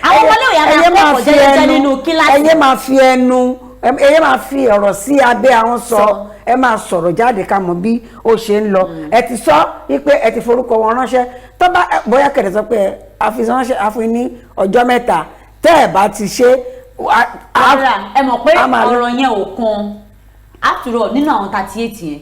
Àwọn ọmọléèwé yà Ẹyẹ máa máa kẹ́kọ̀ọ́ fi jẹ́jẹ́ ẹnu nínú kíláàsì. Ẹyẹ máa fi ọ̀rọ̀ sí abẹ́ àwọn sọ. Sọ. Ẹ máa sọ̀rọ̀ jáde ká mọ̀ bí ó ṣe ń lọ. Ẹ ti sọ wípé ẹ ti forúkọ wọn ránṣẹ́, tó bá bóyá kẹ̀dẹ̀ sọ pé a fi ránṣẹ́, a fún ní ọjọ́ 3, tẹ́ ẹ bá ti ṣe Rárá, ẹ mọ̀ pé a máa lọ. ọ̀rọ̀ yẹn ò kan. After all, nínú àwọn 38 yẹn,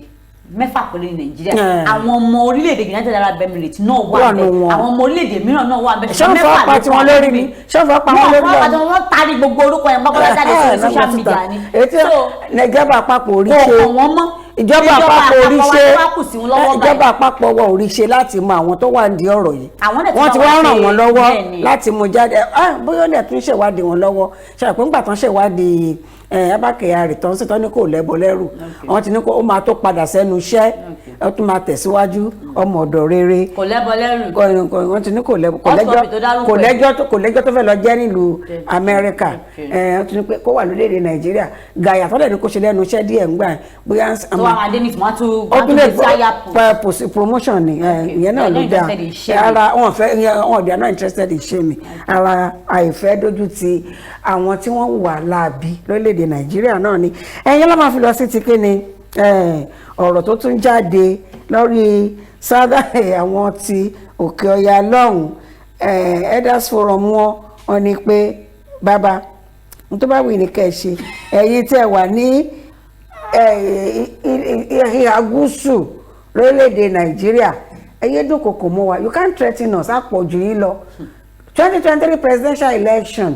6 péré ní Nàìjíríà. Àwọn ọmọ orílẹ̀-èdè United Arab Emirates náà wà Wà bẹ́ẹ̀. nù wọn. Àwọn ọmọ orílẹ̀-èdè mìíràn náà wà bẹ́ẹ̀. Ṣé wọ́n fọwọ́ pa tiwọn lórí ni? Ṣé wọ́n fọwọ́ pa wọn lórí? Wọ́n fọwọ́ pa tiwọn. Wọ́n tarí gbogbo orúkọ yẹn pápá jáde sórí social media ni. Ètò So, ìjọba àpapọ̀ orí kò ṣe kàn wọ́n mọ́. Ìjọba àpapọ̀ orí wa ṣe tó wá kù sí wọn lọ́wọ́ ìjọba báyìí. àpapọ̀ wa orí ṣe láti mọ àwọn tó wà nídìí ọ̀rọ̀ yìí. Àwọn dẹ̀ ti Wọ́n ti bá wá wa ràn ṣe wọ́n lọ́wọ́ bẹ́ẹ̀ ni. láti mú jáde. Bóyá ó lè tún ṣèwádìí wọn lọ́wọ́, ṣàpè ńgbà tán ṣèwádìí Abba Kyari tán sí tán ní kò lẹ́bọ lẹ́rù, wọ́n ti ní kó ó máa tó padà sẹ́nu iṣẹ́, ó tún máa tẹ̀síwájú ọmọ ọ̀dọ̀ rere. Kò lẹ́bọ lẹ́rù. Wọ́n ti ní kò lẹ́bọ, kò Hot lẹ́jọ́ topic tó dárúkọ kò ẹ̀. lẹ́jọ́ tó fẹ́ lọ jẹ́ nílùú Amẹ́ríkà. Wọ́n ti ní pé kó wà lórílẹ̀‐èdè Nàìjíríà gàyà tọ́lẹ̀ ní kó ṣe lẹ́nu iṣẹ́ díẹ̀ ńgbà bóyá Tó wà máa dé ní ìtumọ̀, ó wọ́n tún tún lè lè táyà pò. Promotion ni ìyẹn náà They are ló not dáa. interested in shaming. Ara wọn fẹ́ wọn, they are not interested in shaming. Ara àìfẹ́ dójú ti àwọn tí wọ́n wà láabi lórílẹ̀‐èdè Nàìjíríà náà ni ẹ̀yin ló máa fi lọ sí ti kí ni ọ̀rọ̀ tó tún jáde lórí sáádà àwọn ti Òkè Ọya lọ́hùn, Elders Forum wọn, wọn ní pé bàbá n tó bá wù ní kẹ́ ẹ ṣe, ẹ̀yin tẹ́ wà ní ìhà gúúsù lórílẹ̀‐èdè Nàìjíríà, ẹ yé dúnkokò mọ́ wa. You can't threaten us, á pọ̀ jù yín lọ. 2023 presidential election,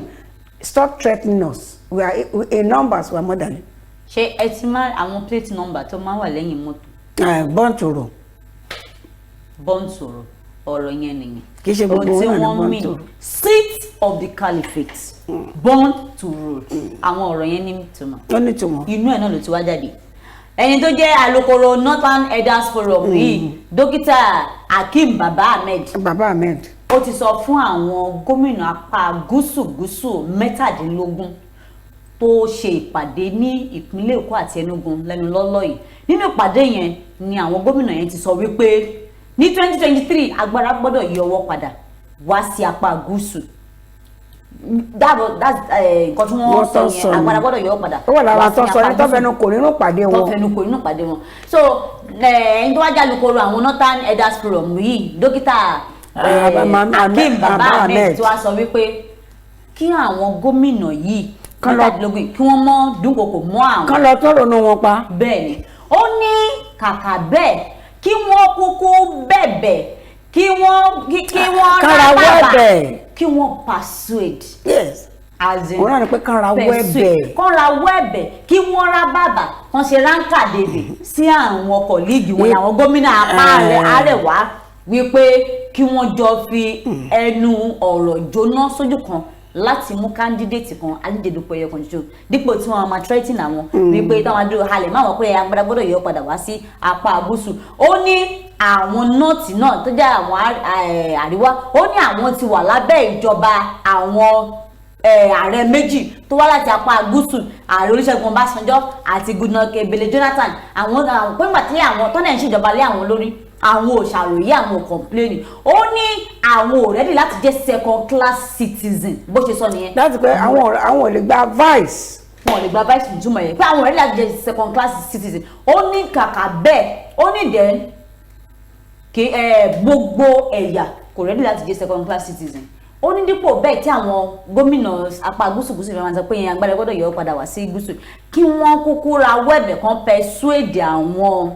stop threatening us. We are in numbers, we are more than you. Ṣé ẹ ti máa àwọn plate number tó máa ń wà lẹ́yìn mọ́tò? Born to roll. Bọ́ǹ sọ̀rọ̀ ọ̀rọ̀ yẹn nìyẹn. Kì í ṣe gbogbo Ohun tí wọn náà ni wọ́n born mean, to rule. Seat of the caliphate, born to rule, àwọn ọ̀rọ̀ yẹn ní ìtumọ̀. Ó ní ìtumọ̀. Inú ẹ̀ náà ló ti wá jáde. Ẹni tó jẹ́ alukoro Northern Elders Forum yìí, Dókítà Hakeem Baba Ahmed, Baba Ahmed. ó ti sọ fún àwọn gómìnà apá gúúsù gúúsù 17 tó ṣe ìpàdé ní ìpínlẹ̀ Èkó àti Enugu lẹ́nu lọ́lọ́ yìí. Nínú ìpàdé yẹn ni àwọn gómìnà yẹn ti sọ wípé ní 2023, agbára gbọ́dọ̀ yí ọwọ́ padà wá sí apá gúúsù. That's nǹkan tí wọ́n Wọ́n sọ tán yẹn. sọ ni. Agbára gbọ́dọ̀ yí ọwọ́ padà Ó wà lára wá sí tó sọ apá ní tó gúúsù, fẹnu kò nínú ìpàdé tó wọn. fẹnu kò nínú ìpàdé wọn. So ẹni tó wá jẹ́ alukoro àwọn Northern Elders Forum yìí, Dókítà Hakeem Baba Baba Ahmed, Ahmed, tó wá sọ wípé kí àwọn gómìnà yìí 17 kí wọ́n mọ́ dúnkokò mọ́ àwọn. Kán lọ tó ronú wọn pa. Bẹ́ẹ̀ ni, ó ní kàkà bẹ́ẹ̀, kí wọ́n kúkú bẹ̀bẹ̀, kí wọ́n Kán rawọ́ rábàbà, ẹ̀bẹ̀. kí wọ́n persuade, as in Òun náà ni pé kán rawọ́ persuade. ẹ̀bẹ̀. Kán rawọ́ ẹ̀bẹ̀, kí wọ́n rá bàbà, kán ṣe ráńkà dèbè sí àwọn colleague wọn, àwọn gómìnà apá àrẹwà, wípé kí wọ́n jọ fi ẹnu ọ̀rọ̀ jóná sójú kan láti mú candidate kan, adíjedupò ẹyọ kan ṣoṣo, dípò tí wọ́n máa threaten àwọn wípé táwọn adúrò halẹ̀ máwọn pé agbára gbọ́dọ̀ yọ padà wá sí apá gúúsù. Ó ní àwọn North náà tó jẹ́ àwọn àríwá, ó ní àwọn ti wà lábẹ́ ìjọba àwọn ààrẹ méjì tó wá láti apá gúúsù, Ààrẹ Olúṣẹ́gun Ọbásanjọ́ àti Goodluck Ebele Jonathan. Àwọn pé nígbà tí àwọn tọ́nà ń ṣèjọba lé àwọn lórí, àwọn ò ṣàròyé, àwọn ò complain. Ó ní àwọn ò ready láti jẹ́ second class citizen, bó ṣe sọ nìyẹn. Láti pé àwọn ò lè gba vice. Wọn ò lè gba vice, ìtumọ̀ yẹn pé àwọn ò ready láti jẹ́ second class citizen. Ó ní kàkà bẹ́ẹ̀, ó ní then kí gbogbo ẹ̀yà kò ready láti jẹ́ second class citizen. Ó ní dípò bẹ́ẹ̀, tí àwọn gómìnà apá gúúsù gúúsù fẹ́ máa sọ pé yẹn agbára gbọ́dọ̀ yọ padà wá sí gúúsù, kí wọ́n kúkú ra wẹ́ẹ̀bẹ̀ kan, persuade àwọn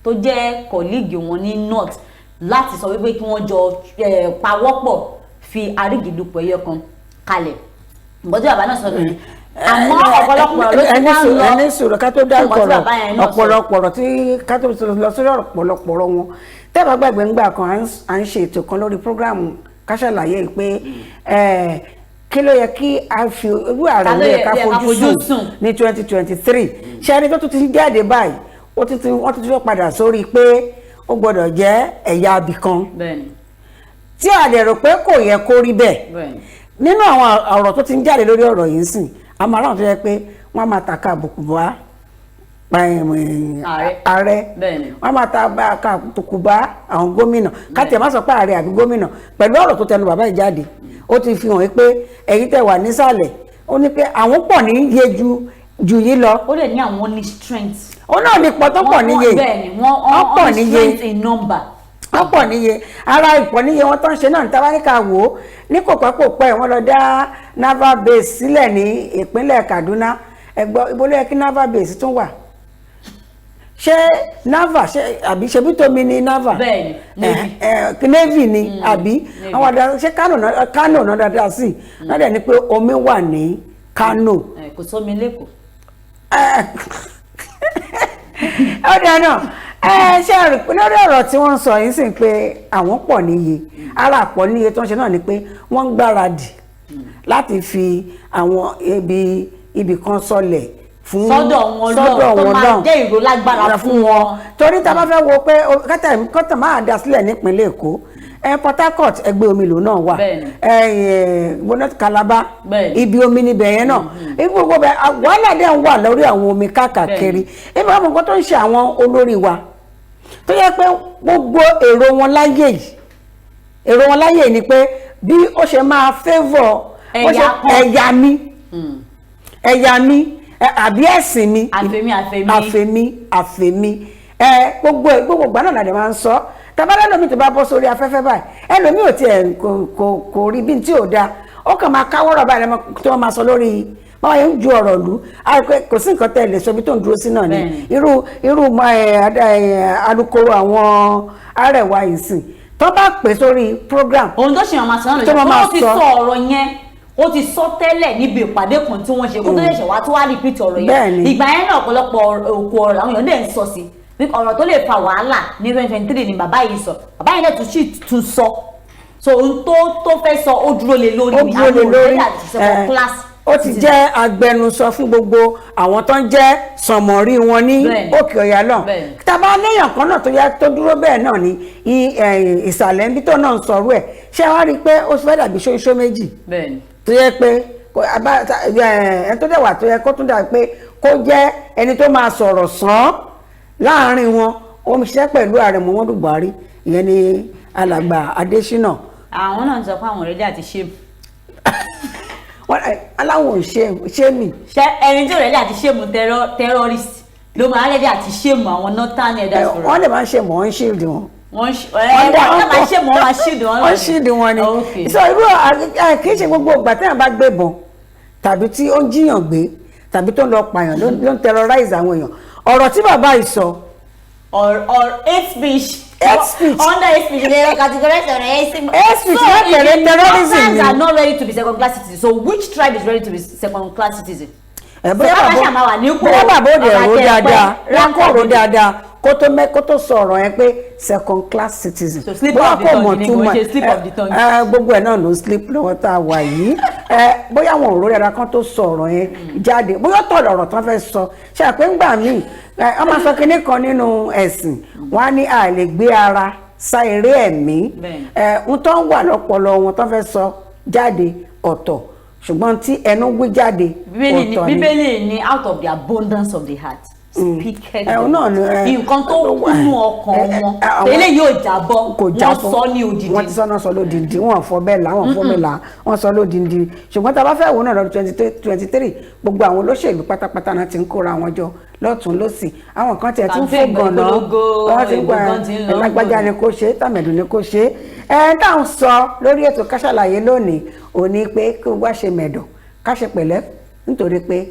tó jẹ́ colleague wọn ní north láti sọ wípé kí wọ́n jọ pawọ́pọ̀ fi àrígìdùpọ̀ ẹyọ kan kalẹ̀. Nǹkan tí bàbá náà sọ nìyẹn, àmọ́ ọ̀pọ̀lọpọ̀ ọ̀rọ̀ ló ti wá ń lọ. Ẹni sọ̀rọ̀ ká tó dárúkọ Nǹkan tí ọ̀rọ̀ bàbá yẹn náà sọ. Ọ̀pọ̀lọpọ̀ ọ̀rọ̀ tí ká tó lọ sórí ọ̀pọ̀lọpọ̀ ọ̀rọ̀ wọn, tẹ́ẹ̀bá gbàgbé, ńgbà kan à ń ṣe ètò kan lórí program Ká Ṣàlàyé pé kí ló yẹ kí a fi irú ààrẹ Ta ló ló yẹ yẹ ká ká fojú fojú sùn sùn? ní 2023. Ṣé ẹni tó tún ti jáde báyìí, ó tún ti wọ́n tún ti fẹ́ padà sórí pé ó gbọ́dọ̀ jẹ́ ẹ̀yà abìkan, tí a lè rò pé kò yẹ kó rí bẹ́ẹ̀. Nínú àwọn ọ̀rọ̀ tó ti ń jáde lórí ọ̀rọ̀ yìí ń sìn, àmọ́ aráàlú tó yẹ pé wọ́n á máa tàka àbùkù bá Ààrẹ. ààrẹ, wọ́n á máa ta àbùkù bá àwọn gómìnà. Káti ẹ̀ má sọ pé ààrẹ àbí gómìnà, pẹ̀lú ọ̀rọ̀ tó tẹnu bàbá yìí jáde, ó ti fi hàn pé ẹ̀yin tẹ́ wà nísàlẹ̀, ó ní pé àwọn pọ̀ níye ju yín lọ. Ó lè ní àwọn ní strength. Ó náà ní pọ̀ tó pọ̀ níye. Bẹ́ẹ̀ni, wọ́n Wọ́n pọ̀ ní níye. strength in number. Wọ́n pọ̀ níye. Ara ìpọ̀ níye wọn tó ń ṣe náà ní tabaníkà wò ó ní kò pẹ́ kò pẹ́, wọ́n lọ dá naval base sílẹ̀ ní ìpínlẹ̀ Kaduna. Ẹ̀gbọ́n, ibo ló yẹ kí naval base tún wà? Ṣé naval, ṣe àbí ṣebí tómi ní naval? Bẹ́ẹ̀ni, navy. Navy ni àbí? Navy. Àwọn àdá ṣé Kano náà, Kano náà dáadáa sí náà dẹ̀ ni pé omi wà ní Kano. Kò sómi lẹ́kọ̀ọ́. Ó dáná. Ẹ ṣe rí pé lórí ọ̀rọ̀ tí wọ́n ń sọ yìí sì pé àwọn pọ̀ níye, ara pọ̀ níye tó ń ṣe náà ni pé wọ́n ń gbáradì láti fi àwọn ibi kan sọlẹ̀ fún Sọ́dọ̀ wọn lọ, sọ́dọ̀ tó wọn máa lọ́hùn. jẹ́ ìró lágbára fún wọn. Torí tá a bá fẹ́ wo pé kọ́tà máa dá sílẹ̀ nípínlẹ̀ Èkó, Port Harcourt, ẹgbẹ́ omi lòun náà wà, gbóná Calabar, ibi omi níbẹ̀ yẹn náà, ibi gbogbo bẹ wàhálà dẹ̀ ń wà lórí àwọn omi káàkiri. Ibi àwọn nǹkan tó ń ṣe àwọn olórí wa tó yẹ pé gbogbo èrò wọn láyé yìí, èrò wọn láyé yìí ni pé bí ó ṣe máa favour bó ṣe Ẹ̀yà kan. ẹ̀yà mi, ẹ̀yà mi, àbí ẹ̀sìn mi. Àfẹ̀mí, àfẹ̀mí. Àfẹ̀mí, àfẹ̀mí. Gbogbo gbogbo ìgbà náà làdẹ̀ máa ń sọ tabalẹ̀ lómi tó bá bọ́ sórí afẹ́fẹ́ báyìí, ẹlòmíì ò tiẹ̀ kò rí bí tí ò da, ó kàn máa káwọ́rọ̀ báyìí lẹ́mọ tí wọ́n máa sọ lórí báwọn yẹn ń ju ọ̀rọ̀ lù á pé kò sí nǹkan tẹ́ ẹ lè sọ, ibi tó ń dúró sí náà ni. Irú alukoro àwọn Arẹwà yìí sìn, tó bá pè sórí program, Ohun tó ṣe máa sọ náà tó lójú máa ó ti sọ. Sọ ọ̀rọ̀ yẹn, ó ti sọ tẹ́lẹ̀ níbi ìpàdé kan tí wọ́n ṣe kó tó ṣẹ̀ṣẹ̀ wá tó wá repeat ọ̀rọ̀ yẹn. Ìgbà yẹn náà, ọ̀pọ̀lọpọ̀ òkú ọ̀rọ̀ làwọn èèyàn dẹ̀ ń sọ sí wípé ọ̀rọ̀ tó lè fa wàhálà ní 2023 ni bàbá yìí sọ. Bàbá yìí náà tún sì tún sọ. So ohun tó fẹ́ sọ, ó dúró lé lórí. Ó dúró lé lórí. Àwọn àti second class Ó ti citizen. jẹ́ agbẹnusọ fún gbogbo àwọn tó ń jẹ́ sọ̀mọ̀rí wọn ní Òkè Ọ̀yà náà. Tàbá léèyàn kan náà tó yá tó dúró bẹ́ẹ̀ náà ní ìsàlẹ̀ níbi tó náà ń sọ̀rọ̀ ẹ̀, ṣé wàá rí i pé ó fẹ́ dàbí ṣóńṣó méjì tó yẹ pé ẹni tó dẹ̀ wà tó yẹ kó tún dà pé kó jẹ́ ẹni tó máa sọ̀rọ̀ sàn láàrin wọn, ó ń ṣiṣẹ́ pẹ̀lú ààrẹ Muhammadu Buhari, ìyẹn ni alàgbà Adésínà. Àwọn náà ń sọ pé àwọn ready àti ṣe. Wọ́n aláwọ̀ ò ṣe mí. Ṣé ẹni tí ò ready àti shame terrorist ló máa ready àti shame àwọn northern elders forum? Wọ́n lè máa ń ṣe mọ̀, ń shield wọn. Wọ́n wọ́n máa ṣe mọ̀, wọ́n máa shield wọn. Wọ́n shield wọn ni. So irú kì í ṣe gbogbo ìgbà téèyàn bá gbébọn tàbí tí ó ń jíyàn gbé tàbí tó ń lọ pààyàn ló ń terrorize àwọn èèyàn. Ọ̀rọ̀ tí bàbá yìí sọ. Or hate speech. Hate speech. Under hate speech they categorize ọ̀rọ̀ hate speech. Hate speech náà tẹ̀lé terrorism So if ni. the Northerners are not ready to be second class citizens, so which tribe is ready to be second class citizen? Ẹ bóyá So bàbá bàbá ṣàmà wà nípò bóyá bàbá òde bàbá ẹ̀rọ tẹ́ ẹ pẹ́, dáadáa, wọ́n kò rò ránkọ̀ dáadáa kó tó sọ ọ̀rọ̀ yẹn pé second class citizen. So slip Bóyá of the kò tongue mọ̀ ni, kò túmọ̀ ṣe slip of the tongue. Gbogbo ẹ̀ náà ló slip lọ́wọ́ tá a wà yìí. Bóyá wọn ò rò dáadáa kán tó sọ ọ̀rọ̀ yẹn jáde, bóyá ọ̀tọ̀ lọ̀rọ̀ tán fẹ́ sọ. Ṣe àpé ńgbà míì wọ́n máa sọ kinní kan nínú ẹ̀sìn, wọ́n á ní a lè gbé ara sá eré ẹ̀mí. Ń tó ń wà lọ́pọlọ wọn tó fẹ́ sọ jáde ọ̀tọ̀, ṣùgbọ́n tí ẹnu wí jáde ọ̀tọ̀ ni. Bíbélì ní out of the abundance of the heart speaketh the Náà ni, nǹkan tó kúnnú ọkàn wọn eléyìí ò jábọ́. Kò Wọ́n jábọ́. sọ ní odidi. Wọ́n ti sọ náà, sọ lódìndí. Wọ́n fọ bẹ́ẹ̀ là, wọ́n fọ bẹ́ẹ̀ là, wọ́n sọ lódìndí. Ṣùgbọ́n tá a bá fẹ́ wò náà, lọ́dún 2023, gbogbo àwọn olóṣèlú pátápátá náà ti ń kóra wọn jọ lọ́tún lọ́sì. Àwọn kan tiẹ̀ ti ń fò Campaign gànà, ìpolongo, wọ́n ti ń ìbò gba gan ti ń lọ. lágbájá ni kò ṣe é, tàmẹ̀dù ni kò ṣe é. Ẹ táwọn sọ lórí ètò Ká Sálàyé lónìí òní pé kí wá ṣe mẹ̀dọ̀, ká ṣe pẹ̀lẹ́, nítorí pé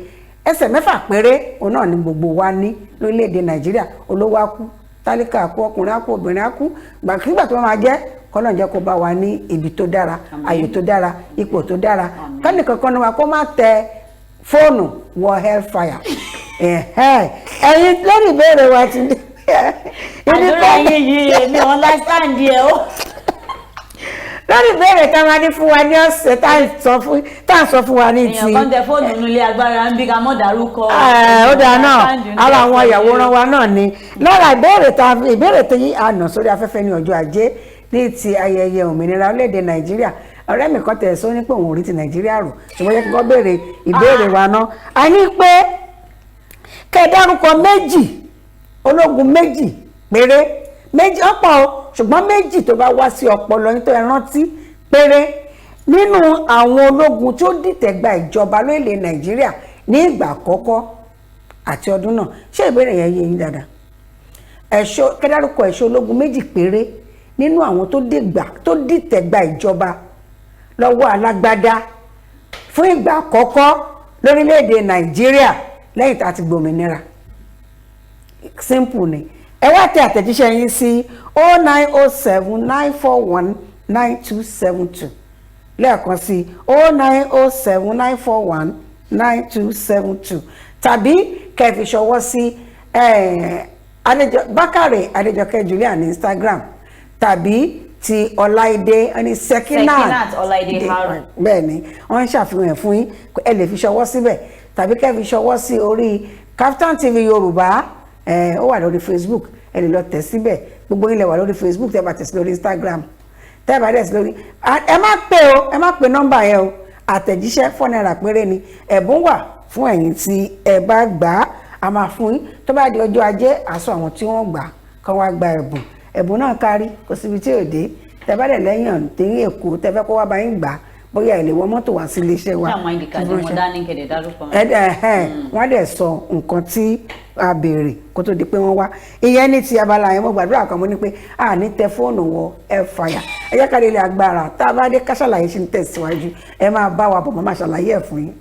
ẹsẹ̀ 6 péré òun náà ni gbogbo wa ní lórílẹ̀‐èdè Nàìjíríà. Olówó á kú, tálíkà á kú, ọkùnrin á kú, obìnrin á kú. Gbàkigbà tó máa jẹ́ kọ́lọ́n jẹ́ kó bá wa ní ibi tó dára, àyè tó dára, ipò tó dára, kẹ́nìkan kan ní wa kó má tẹ fóònù wọ hellfire. Ẹ̀hẹ́n. Ẹ̀yin lórí ìbéèrè wa ti dé ibi Àdúrà yín yìí, èmi understand ẹ o. Lórí ìbéèrè tá a máa ní fún wa ní ọ̀sẹ̀ tá à ń sọ fún wa ní ti Èèyàn kan tẹ fóònù nílé agbára ń bí, ká mọ́ dárúkọ. Ó dáa náà, ara àwọn ìyàwòrán wa náà ni. Lára ìbéèrè tí a nà sórí afẹ́fẹ́ ní ọjọ́ ajé ní ti ayẹyẹ òmìnira orílẹ̀-èdè Nàìjíríà, ọ̀rẹ́ mi kan tẹ̀ sọ ní pé òun ò rí ti Nàìjíríà rò, ṣùgbọ́n yẹ kí wọ́n béèrè ìbéèrè wa náà. A ní pé kẹ́ ẹ dárúkọ méjì, ológun méjì péré, méjì ọ̀pọ̀ o, ṣùgbọ́n méjì tó bá wá sí ọpọlọ yín tó ẹ rántí péré nínú àwọn ológun tó dìtẹ̀ gba ìjọba lórílẹ̀ Nàìjíríà ní ìgbà àkọ́kọ́ àti ọdún náà. Ṣé ìbéèrè yẹn yé yín dáadáa? Ẹ̀ṣọ́ kẹ́dárúkọ ẹ̀ṣọ́ ológun méjì péré nínú àwọn tó dìtẹ̀ gba ìjọba lọ́wọ́ alágbádá fún ìgbà àkọ́kọ́ lórílẹ̀‐èdè Nàìjíríà lẹ́yìn tá a ti gbòmìnira. Simple ni. Ẹ wá tẹ àtẹ̀jíṣẹ́ yín sí 09079419272. Lẹ́ẹ̀kan sí, 09079419272, tàbí kẹ́ fi ṣọwọ́ sí Bákàrè Adéjọkẹ́ Julian ní Instagram, tàbí ti Ọláìdé ẹni Sekinat. Sekinat Ọláìdé Harun. Bẹ́ẹ̀ ni, wọ́n ń ṣàfihàn ẹ̀ fún yín. Ẹ lè fi ṣọwọ́ síbẹ̀ tàbí kẹ́ fi ṣọwọ́ sí orí Kaftan TV Yorùbá. Ó wà lórí Facebook, ẹ lè lọ tẹ̀ síbẹ̀. Gbogbo yín lẹ wà lórí Facebook, tẹ́ bá tẹ̀ sí lórí Instagram, tẹ́ bá dẹ̀ sí lórí, ẹ má pè o, ẹ má pè nọ́mbà yẹn o. Àtẹ̀jíṣẹ́ 4 naira péré ni. Ẹ̀bùn wà fún ẹ̀yin tí ẹ bá gbà á. A máa fún yín tó bá di ọjọ́ ajé, àsọ àwọn tí wọ́n gbà kán wá gba ẹ̀bùn. Ẹ̀bùn náà kárí, kò síbi tí ò dé. Tẹ́ bá dẹ̀ lẹ́yìn tí Èkó tẹ́ fẹ́ kó wá bá yín gbà á, bóyá ẹ lè wọ mọ́tò wá sí iléeṣẹ́ wa. Ṣé àwọn ID card wọn dání kẹ̀dẹ̀ dárúkọ wọn? Ẹ wọ́n dẹ̀ sọ nǹkan tí a béèrè kó tó di pé wọ́n wá. Ìyẹn ní ti abala yẹn. Mo gbàdúrà kan, mo ní pé a ní tẹ fóònù wọ ẹ fàyà. Ẹ jẹ́ ká lè lè agbára tá a bá dé, Ká Sálàyé ṣe ń tẹ̀síwájú. Ẹ máa bá wa bọ̀, mo máa ṣàlàyé ẹ̀ fún yín.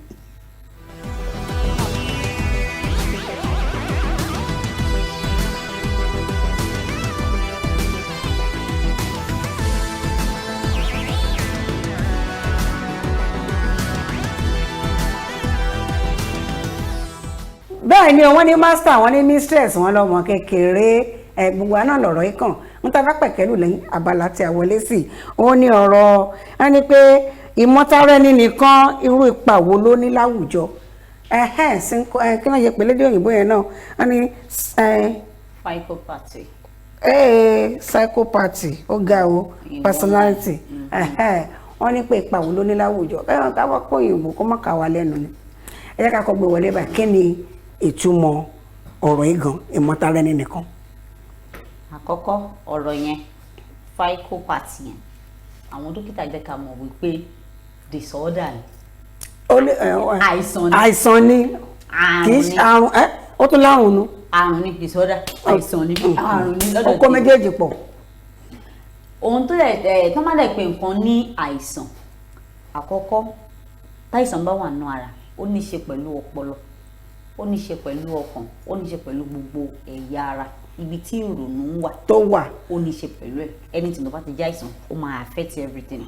Bẹ́ẹ̀ ni, wọ́n ní master, wọ́n ní mistress, wọ́n lọ́mọ kékeré. Ẹ gbogbo àná lọ̀rọ̀ yìí kàn. Ń tá a bá pẹ̀kẹ́lù lẹ́yìn abala tí a wọlé sí, òun ní ọ̀rọ̀ wọn ni pé ìmọ̀tara ẹni nìkan, irú ipa wo ló ní láwùjọ? Ẹ̀hẹ́n, kí náà yẹ pé lédè òyìnbó yẹn náà, wọ́n ní Psychopathy. Psychopathy, ó ga o. Ìwọ. Personality. Ẹ̀hẹ́n, wọ́n ní pé ipa wo ló ní láwùjọ. Ẹ̀hẹ́n, ká wọ́n kó òyìnbó kó má kà wá lẹ́nu ni. Ẹ jẹ́ ká kọ́ gbé wọlé báyìí. Kí ni ìtumọ̀ ọ̀rọ̀ yìí gan, ìmọ̀tara ẹni nìkan? Àkọ́kọ́, ọ̀rọ̀ yẹn, psychopathy yẹn, àwọn dókítà jẹ́ ká mọ̀ wípé disorder ni. Ó lè ẹ, ọ- Àìsàn ni. Àìsàn ni. Kì í Àrùn ṣe ni. àrùn ẹ, ó tún lárùn nu. Àrùn ni, disorder, àìsàn ni, àrùn ni Ó lọ́dọ̀ kó tèmi. méjèèjì pọ̀. Ohun tó dẹ̀ ẹ̀ tó má dẹ̀ pé nǹkan ní àìsàn, àkọ́kọ́, táìsàn bá wà nínú ara, ó ní í ṣe pẹ̀lú ọpọlọ, ó ní í ṣe pẹ̀lú ọkàn, ó ní í ṣe pẹ̀lú gbogbo ẹ̀yà ara, ibi tí ìrònú ń wà tó wà. Ó ní í ṣe pẹ̀lú ẹ̀. Anything tó bá ti jẹ́ àìsàn, ó máa affect everything.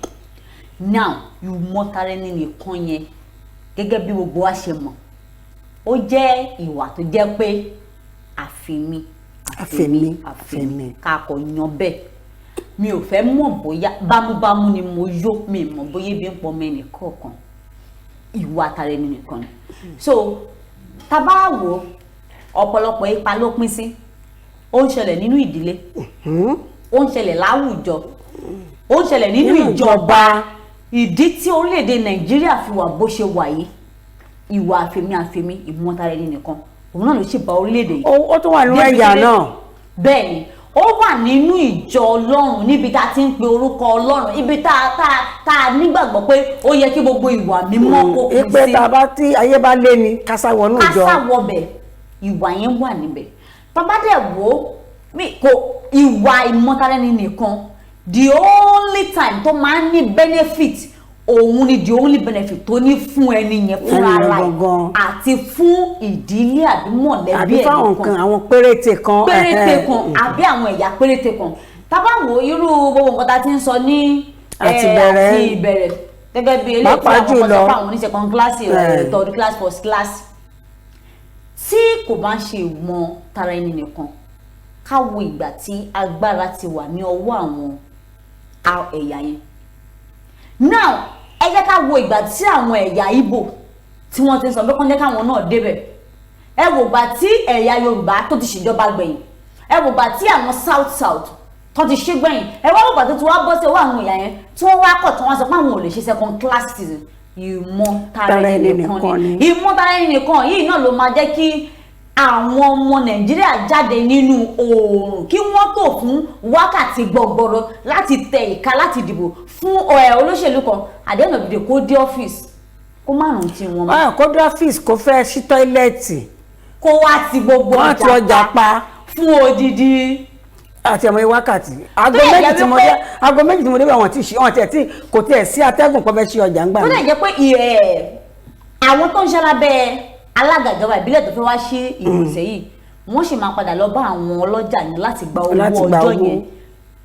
Now, ìmọ̀tara ẹni nìkan yẹn, gẹ́gẹ́ bí gbogbo wa ṣe mọ̀, ó jẹ́ ìwà tó jẹ́ pé àfìmí. Àfèmí, àfèmí. Ká kọ̀ yan bẹ́ẹ̀, mi ò fẹ́ mọ̀ bóyá bámúbámú ni mo yó, mi mọ̀ bóyá ebi ń pọ̀ mọ́ ẹnì kọ̀ọ̀kan. Ìwà tara ẹni nìkan ni. So tá a bá wò ó, ọ̀pọ̀lọpọ̀ ipa ló pín sí. Ó ń ṣẹlẹ̀ nínú ìdílé, ó ń ṣẹlẹ̀ láwùjọ, ó ń ṣẹlẹ̀ nínú Nínú ìjọba. Ìdí tí orílẹ̀-èdè Nàìjíríà fi wà bó ṣe wà yìí, ìwà àfẹ̀mí àfẹ̀mí, ìmọ̀tara ẹni nìkan, òun náà ló ṣe bà orílẹ̀-èdè yìí. Ó tún wà nínú Débi ẹ̀yà náà. Bẹ́ẹ̀ ni, ó wà nínú ìjọ Ọlọ́run, níbi tá a ti ń pe orúkọ Ọlọ́run, ibi tá a nígbàgbọ́ pé ó yẹ kí gbogbo ìwà mímọ́ kó kún Ìpè sí. tá a bá tí ayé bá lé ni kásá wọnú ìjọ. Kásá wọbẹ̀, ìwà yẹn wà níbẹ̀. Bàbá dẹ̀ wò ó, mi kò ìwà ìmọ̀tara ẹni nìkan, the only time tó máa ń ní benefit, òun ni the only benefit tó ní fún ẹni yẹn fúnra Ẹni yẹn ara ẹ̀ gangan. àti fún ìdílé àbí mọ̀lẹ́bí Àbí ẹ̀ fáwọn nìkan. nǹkan àwọn péréte kan. Péréte Ẹ̀hẹ́n. kan àbí àwọn ẹ̀yà péréte kan. Tá bá wo irú gbogbo nǹkan tá a ti ń sọ ní Àti ìbẹ̀rẹ̀. àti ìbẹ̀rẹ̀, gẹ́gẹ́ bí eléyìí tí Pàápàá àwọn kan sọ jùlọ. pé àwọn oní second class, third class, first class, tí kò bá ń ṣe ìmọ̀ tara ẹni nìkan, ká wo ìgbà tí agbára ti wà ní ọwọ́ àwọn ẹ̀yà yẹn. Now, ẹ jẹ́ ká wo ìgbà tí àwọn ẹ̀yà Ìgbò tí wọ́n ti ń sọ pé kán jẹ́ káwọn náà débẹ̀. Ẹ wò gbà tí ẹ̀yà Yorùbá tó ti ṣèjọba gbẹ̀yìn. Ẹ wò gbà tí àwọn South South tó ti ṣe gbẹ̀yìn. Ẹ wá wò gbà tó ti wá bọ́ sí ọwọ́ àwọn ẹ̀yà yẹn, tí wọ́n wá kọ̀, tí wọ́n sọ pé àwọn ò lè ṣe second class citizen. Ìmọ̀ tara ẹni nìkan ni. Ìmọ̀ tara ẹni nìkan yìí náà ló máa jẹ́ kí àwọn ọmọ Nàìjíríà jáde nínú oòrùn, kí wọ́n tò fún wákàtí gbọgbọrọ láti tẹ ìka láti dìbò fún olóṣèlú kan. Àdéhùn òdìdè, kó dé ọ́fíìsì, kó má rántí wọn mọ́. Ah, kó dé ọ́fíìsì, kó fẹ́ sí toilet. Kó wá ti gbogbo Wọ́n ti ọjà pa. fún odidi àti ọmọ wákàtí aago Tó yẹ 2 jẹ́ tí mo wípé dé, aago 2 tí mo dé bá wọn ti ṣí, wọn tiẹ̀ tí kò tiẹ̀ sí atẹ́gùn kó fẹ́ ṣí ọjà ńgbà Tó mi. lè jẹ́ pé àwọn tó ń ṣe lábẹ́ alága ìjọba ìbílẹ̀ tó fẹ́ wá sí ìgbọ̀nsẹ̀ yìí, wọ́n sì máa padà lọ bá àwọn ọlọ́jà yẹn láti gba owó Láti gba ọjọ́ owó. yẹn,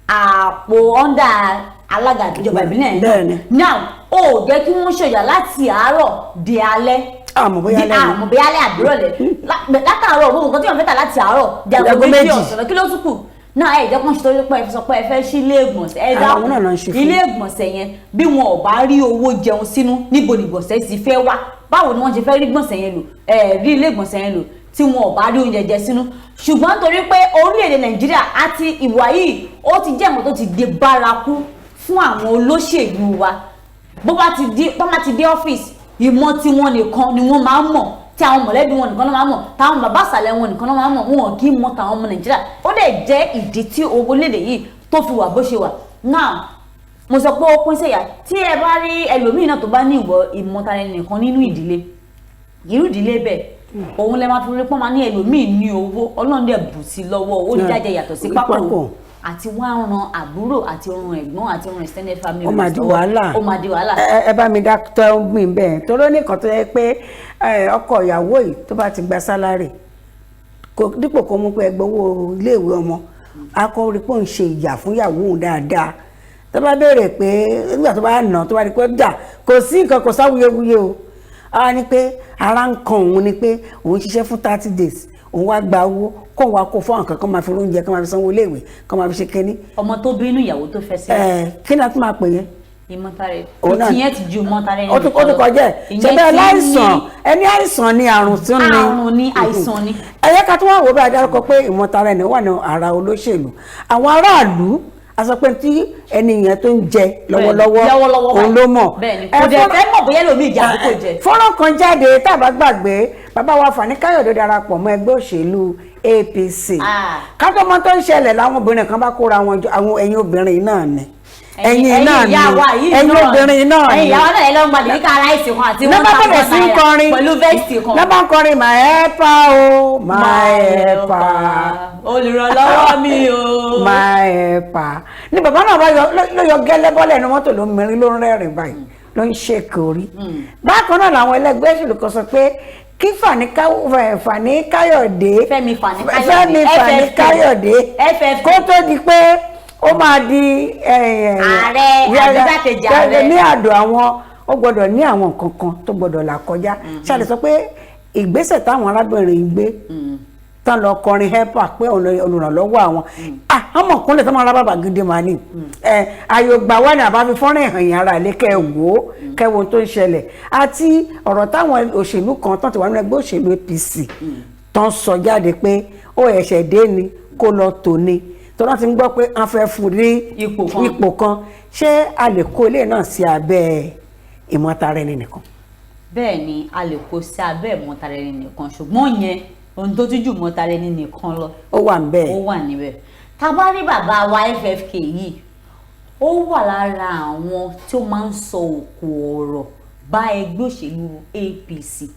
àpò under alága ìjọba ìbílẹ̀ yẹn. Bẹ́ẹ̀ni. Now, ó jẹ́ kí wọ́n ṣọjà láti àárọ̀ di alẹ́. Àmọ́ bóyá Di lẹ́nu. Àmọ́ bóyá alẹ́ àbúrọ̀lẹ́. Látàárọ̀, gbogbo nǹkan tí wọ́n fẹ́ tà láti àárọ̀ di aago Aago 2 méjì. ọ̀sán, kí ló tún kù náà? Ẹ jẹ́ kó ń ṣe torí pé ẹ sọ pé ẹ fẹ́ ṣí ilé ìgbọ̀nsẹ̀, ẹ Àwọn dákun. náà ló ń ṣe fún. Ilé ìgbọ̀nsẹ̀ yẹn, bí wọn ò bá rí owó jẹun sínú, níbo ni ìgbọ̀nsẹ̀ ti fẹ́ wá? Báwo ni wọ́n ṣe fẹ́ rí gbọ̀nsẹ̀ yẹn lò, ẹ rí ilé ìgbọ̀nsẹ̀ yẹn lò, tí wọn ò bá rí oúnjẹ jẹ sínú? Ṣùgbọ́n torí pé orílẹ̀-èdè Nàìjíríà àti ìwà yìí, ó ti jẹ́ nǹkan tó ti di bárakú fún àwọn olóṣèlú wa, bó bá ti di tó bá ti dé ọ́fíìsì, ìmọ̀ tí wọ́n nìkan ni wọ́n máa ń mọ̀, tí àwọn mọ̀lẹ́bí wọn nìkan ló máa ń mọ̀, táwọn bàbá àsàlẹ̀ wọn nìkan ló máa ń mọ̀. Wọn kì í mọ̀ tàwọn ọmọ Nàìjíríà. Ó dẹ̀ jẹ́ ìdí tí orílẹ̀-èdè yìí tó fi wà bó ṣe wà náà. Mo sọ pé ó pín sẹ́yà. Tí ẹ bá rí ẹlòmíì náà tó bá ní ìwọ ìmọ̀tara ẹni nìkan nínú ìdílé, irú ìdílé bẹ́ẹ̀, òun lẹ máa fi rí pọ́n máa ní ẹlòmíì ní owó, Ọlọ́run dẹ̀ bù sí lọ́wọ́, ó jáde yàtọ̀ sí pákó Pákó. àti wá ran àbúrò àti ran ẹ̀gbọ́n àti ran extended family Ó máa di lọ́wọ́. wàhálà. Ó máa di wàhálà. Ẹ bá mi dá tọ́ mi bẹ́ẹ̀, torí ó ní kan tó yẹ pé ọkọ ìyàwó yìí, tó bá ti gba salary, kò dípò kó mú pé ẹgbẹ́ owó iléèwé ọmọ, akọ rí pé òun ṣe ìyà fún ìyàwó òun dáadáa. Tó bá béèrè pé nígbà tó bá nà, tó bá rí pé dà kò sí nǹkan, kò sáwuyewuye o, a ní pé ara ń kan òun ni pé òun ṣiṣẹ́ fún 30 days. Òun wá gba owó kó wá kó fún àwọn kan máa fi oúnjẹ, kó máa fi sanwó iléèwé, kó máa fi ṣe kínní. Ọmọ tó bínú ìyàwó tó fẹ́ sí. Ẹ kí ni a tún máa pè yẹn? Ìmọ̀tara. Òun náà. Ìtìyẹn ti ju ìmọ̀tara ẹni Ó ti kọjá ẹ̀. Ṣe bẹ́ẹ̀ láìsàn, ẹni àìsàn ni àrùn tí ó ní. Àrùn ni, àìsàn ni. Ẹ yẹ ká tún wá wò bí adarúkọ pé ìmọ̀tara ẹni wà ní ara olóṣèlú, àwọn aráàlú a sọ pé tí ẹni yẹn tó ń jẹ lọ́wọ́lọ́wọ́ lọ́wọ́lọ́wọ́ òun ló mọ̀. Bẹ́ẹ̀ni, kò dẹ̀ fẹ́ mọ̀ bóyá lómi ìjà àbí kò jẹ. Fọ́nrán kan jáde tá a bá gbàgbé, bàbá wa Fani Káyọ̀dé darapọ̀ mọ́ ẹgbẹ́ òṣèlú APC. Kátó mọ́ tó ń ṣẹlẹ̀, láwọn obìnrin kan bá kóra wọn jọ, àwọn ẹ̀yin obìnrin náà ni, ẹ̀yin náà ni, ìyá wa yìí ẹ̀yin náà obìnrin náà ẹ̀yin ni ìyá wa náà, ẹ lọ́n gba dèríkà rice kan àti lọ́ bá bẹ̀rẹ̀ sí í kọrin pẹ̀lú vest kan. Lọ́ bá ń kọrin, "My helper o, my helper, Olùrànlọ́wọ́ mi o. my helper." Ni bàbá náà bá yọ ló yọ gẹ́lẹ́ bọ́lẹ̀ ní mọ́tò, ló ń mìírín, ló ń rẹ́rìn báyìí, ló ń ṣèkè orí. Bákan náà làwọn ẹlẹgbẹ́ òṣèlú kan sọ pé kí Fani Káyọ̀dé, Fẹ́mi Fani Káyọ̀dé, Fẹ́mi Fani FFK. Káyọ̀dé, FFK. kó tó di pé ó máa di Ààrẹ, àbí igbákejì ààrẹ. ní àdó àwọn, ó gbọ́dọ̀ ní àwọn nǹkan kan tó gbọ́dọ̀ là kọjá. Ṣáà lè sọ pé ìgbésẹ̀ táwọn arábìnrin gbé tán lọ kọrin helper pé òun lọ olùrànlọ́wọ́ àwọn, ah, ọmọ kúnlẹ̀ tó máa ra bàbà gidi màá ní ẹ àyò gbà wá ní àbá fi fọ́nrán ìhàn yẹn ara ilé kẹ́ ẹ wò ó, kẹ́ ẹ wo ohun tó ń ṣẹlẹ̀, àti ọ̀rọ̀ táwọn òṣèlú kan tán ti wà nínú ẹgbẹ́ òṣèlú APC tán sọ jáde pé ó ẹ̀ṣẹ̀ dé ni kó lọ tò ní tọ́lá ti ń gbọ́ pé wọ́n fẹ́ fún un ní ipò kan. Ipò kan. Ṣé a lè kó ilé náà sí abẹ́ ìmọ̀tara ẹni nìkan? Bẹ́ẹ̀ ni, a lè kó sí abẹ́ ìmọ̀tara ẹni nìkan, ṣùgbọ́n yẹn ohun tó tún jù mọ̀tara ẹni nìkan lọ ó wà ń bẹ́ẹ̀. Ó wà níbẹ̀. Tá a bá rí bàbá wa FFK yìí, ó wà lára àwọn tí ó máa ń sọ òkò ọ̀rọ̀ bá ẹgbẹ́ òṣèlú APC